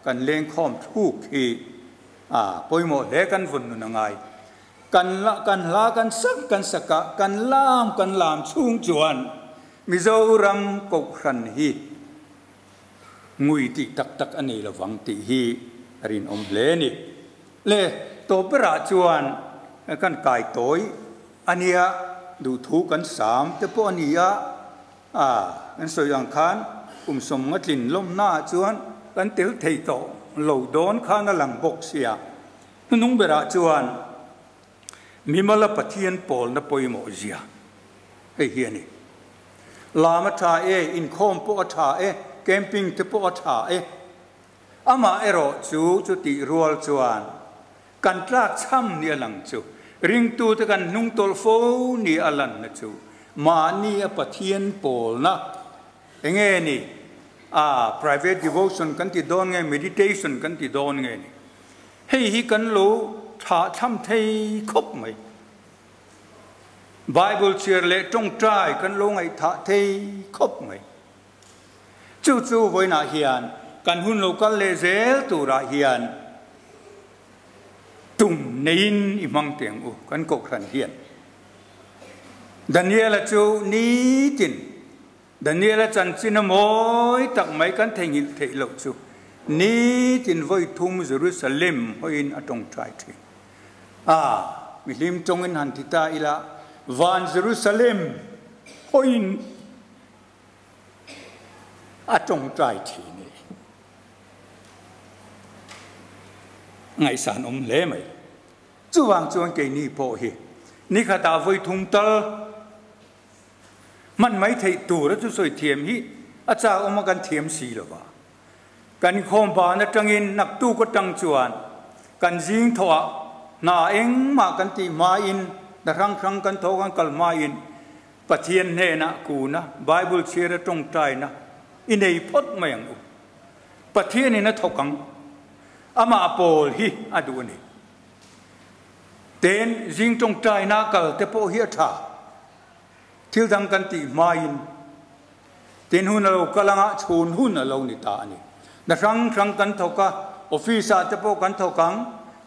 kan lengkhawm thluk hi a pawimawh hle kan vun nun a ngai. Kan la kan hla kan sak kan sak a, kan lam kan lam chhung chuan Mizoram Kohhran hi ngui tih tak tak a nei lovang tih hi a rinawm hle a ni. Le tawp berah chuan kan kai tawi a nia, duhthu kan sam te pawh a ni a, a kan sawi ang khan kum 50 tlin lawmnaah chuan kan tel thei tawh lo dawn khan a lang bawk sia. Hnunung berah chuan Mimala Pathian pawlna pawimawh zia hei hi a ni. Lam a tha e, inkhawm pawh a tha e, camping te pawh a tha e. Amah erawh chu chutih rual chuan kan tlak chham ni a lang chu, ringtute kan hnung tawlh fo ni a lanna chu mahni a Pathian pawlna enge ni? A private devotion kan ti dawn nge meditation kan ti dawn nge ni? Hei hi kan lo thlahthlam thei khawp mai. Bible chhiar leh tawngtai kan lo ngaihthah thei khawp mai. Chu chu vawiinah hian kan hun lo kal leh zel turah hian tum neiin i hmang teh ang u kan kohhran hian. Daniela chu nitin Daniela chanchin a mawi tak mai kan theihnghilh theih loh chu nitin vawi thum Jerusalem hawiin a tawngtai thin. A, mihlim tawngin han ti ta ila, van Jerusalem hawiin a tawngtai thin e. Ngaihsan awm hle mai. Chuvang chuan keini pawh hi nikhatah vawi thum tal Hman mai theih tur a chu sawi thiam hi a chak awm a kan thiam si lo va. Kan inkhawm ban atangin naktuk atang chuan kan zing thawhah hna engmah kan tih hmain hna hrang hrang kan thawh kan kal hmain Pathian hnenah kuna Bible chhiar a tawngtaina i nei phawt mai ang u. Pathianin a thawk ang. Amah pawl hi a duh a ni. Ten zing tawngtaina kal te pawh hi a tha. Thil dang kan tih hmain tin hun a lo kal anga chhun hun a lo ni ta a ni. Hna hrang hrang kan thawk a, office ah te pawh kan thawk ang,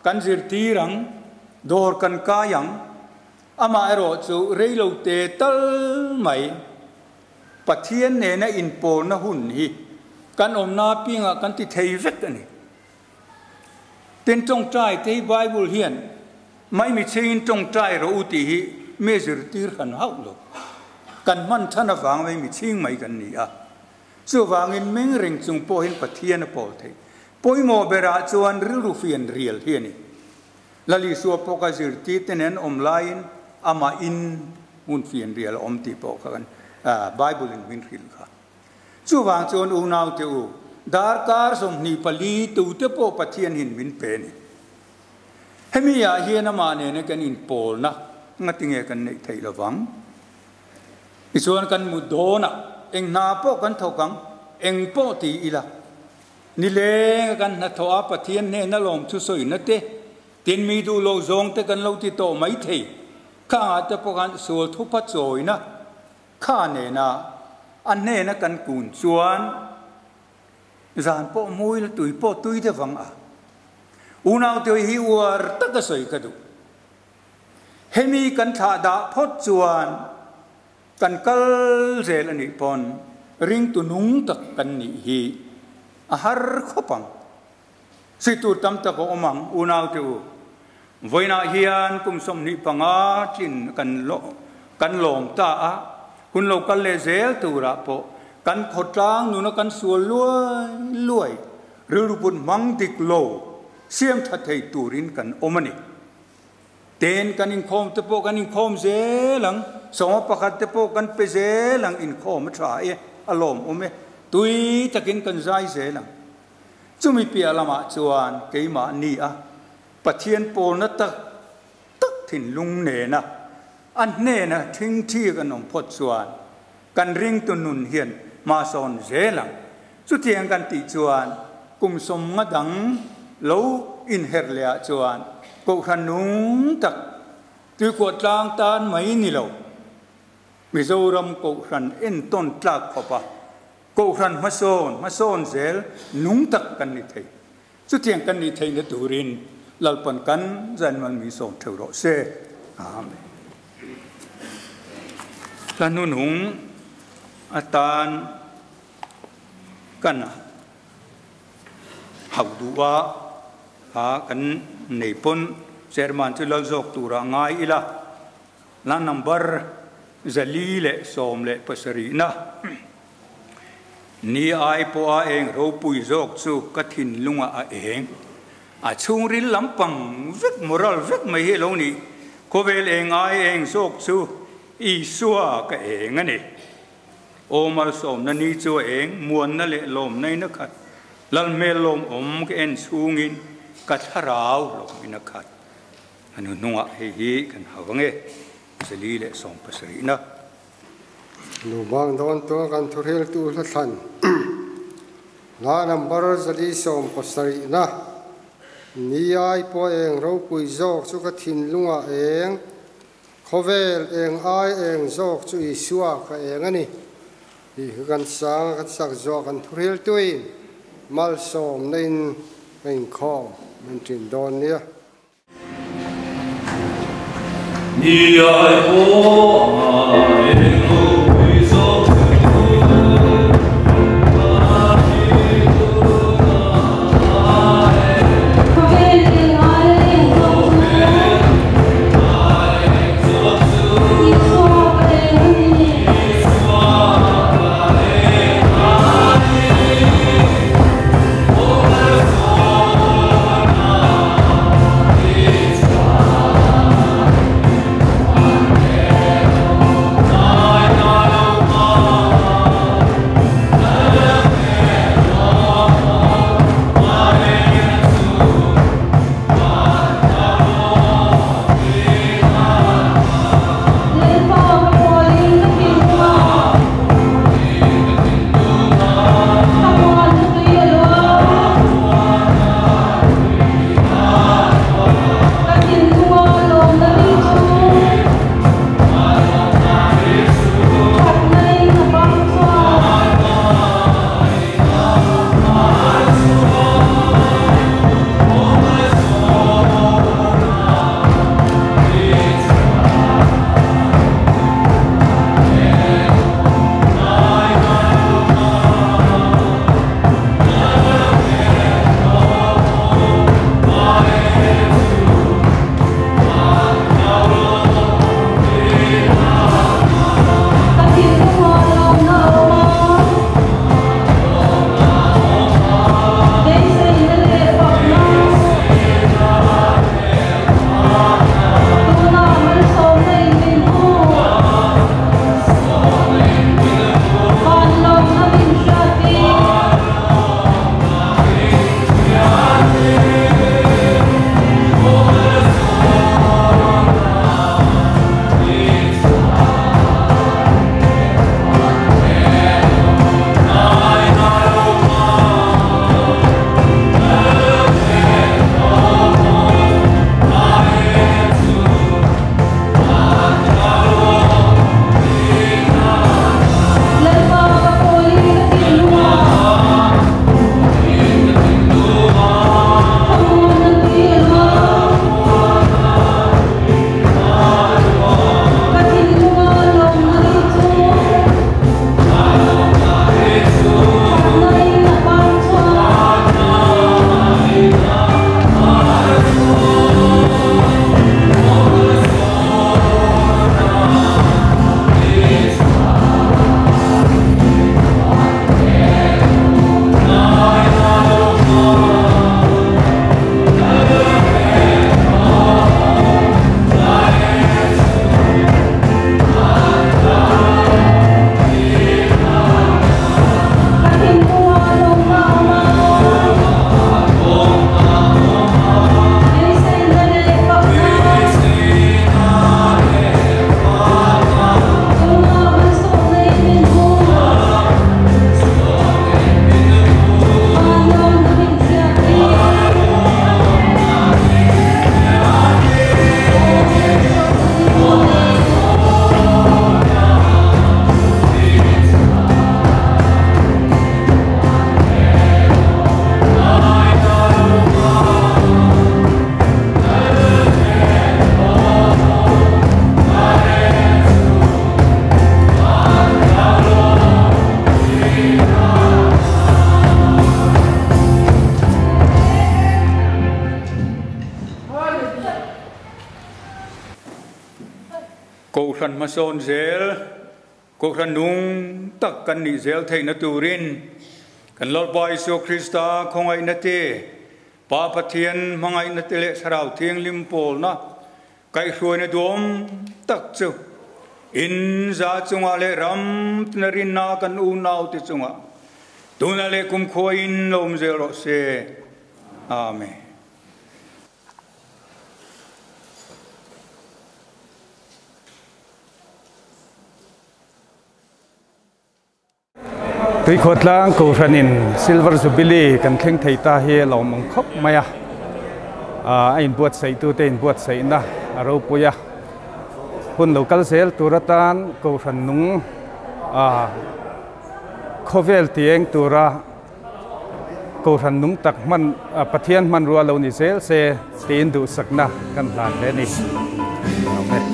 kan zirtir ang, dawr kan kai ang. Amah erawh chu reilo te tal mai Pathian nena inpawlna hun hi kan awmna apiangah kan ti thei vek a ni. Tin tawngtai te hi Bible hian Maimi chhingin tawngtai rawh u tih hi mi zirtir hran hauh lo. Kan hman than avang maimi chhing mai kan ni a. Chuvangin meng reng chung pawhin Pathian a pawl theih. Pawimawh berah chuan rilru fian rial hi a ni. Lal Isua pawh ka zirtir te nen awm laiin amah in hmun fian rial a awm tih pawh kha kan Bible in min hrilh kha. Chuvang chuan unaute u, darkar 24 tute pawh Pathian hin min pe a ni. Hemi ah hian amah nena kan inpawlna ngatinge kan neih theih lovang? Tichuan kan mut dawnah eng hna pawh kan thawk ang, eng pawh ti ila. Nileng a kan hnathawh a Pathian hnena lawmthu sawina te, tin mi duh loh zawng te kan lo ti tawh mai thei. Khangah te pawh khan sual thupa chawina kha nena a hnena kan kun chuan zan pawh hmui la tui pawh tui deuh ang a. Unaute hi uar taka sawi ka duh. Hemi kan thlah dah phawt chuan kan kal zel a nih pawn ringtu nung tak kan nih hi a har khawp ang. Sawi tur tam tak a awm ang unaute u. Vawiinah hian kum 25 tlin kan kan lawm ta a, hun lo kal leh zel turah pawh kan khawtlang nuna kan sual luai luai rilru put hmang dik lo siam tha thei turin kan awm a ni. Ten kan inkhawm te pawh kan inkhawm zel ang, sawma pakhat te pawh kan pe zel ang, inkhawm a tha e, a lawmawm e, tui takin kan zai zel ang. Chumi piah lamah chuan keimah ni a, Pathian pawlna tak tak thinlung nena a hnena thingthi kan awm phawt chuan kan ringtu nun hian hma sawn zel ang. Chutiang kan tih chuan kum 50 dang lo inherh leh ah chuan Kohhran nung tak Tuikhuah tlang tan mai ni lo, Mizoram Kohhran entawn tlak khawp a Kohhran hmasawn hmasawn zel nung tak kan ni thei. Chutiang kan nih theihna turin Lalpan kan zainmal mi sawm theuh rawh se. Amen. Hla hnunhung atan kan hauh duh a, ha kan nei pawn chairman chu lal zawk turah ngai ila, la number 417 na ni ai pawha eng ropui zawk chu ka thinlungah a eng. A chhungril lampang vek moral vek mai hi a lo ni. Khawvel eng ai eng zawk chu Isua ka eng a ni. Aw malsawmna ni chu a eng, muanna leh lawmna in a khat. Lalhmel lawmawm ka en chhungin ka thlarau lawmin a khat. A nu hnungah hei hi kan hau ange, 470 na. Nu bang dawn tua kan thuhriltu hla thlan hla number 170 na. Ni ai pawh eng ropui zawk chu ka thinlungah eng, Khawvel eng ai eng zawk chu Isua ka eng a ni tih kha kan sang a, kan sak zawh kan thuhriltuin malsawmna in ka inkhawm min ṭin dawn nia. Ni ai pawh eng ropui zawk chu ka thinlungah a eng. Khawvel eng ai eng zawk chu Isua ka eng a ni. Kohhran hmasawn zel, Kohhran nung tak kan nih zel theihna turin kan Lalpa Isua Krista khawngaihna te, Pa Pathian hmangaihna te leh Thlarau Thianghlim pawlna kaihhruaina duhawm tak chu in za chungah leh ram tina rinna kan unaute chungah tunah leh kumkhuain lo awm zel rawh se. Amen. Tuikhawtlang Kohhranin Silver Jubilee kan thleng thei ta hi a lawmawm khawp mai a, a inbuatsaih tute inbuatsaihna a ropui a, hun lo kal zel tur atan Kohhran nung khawvel tieng tura Kohhran nung tak hman Pathian hmanrua lo ni zel se tiin duhsakna kan hlan hle a ni. Amen.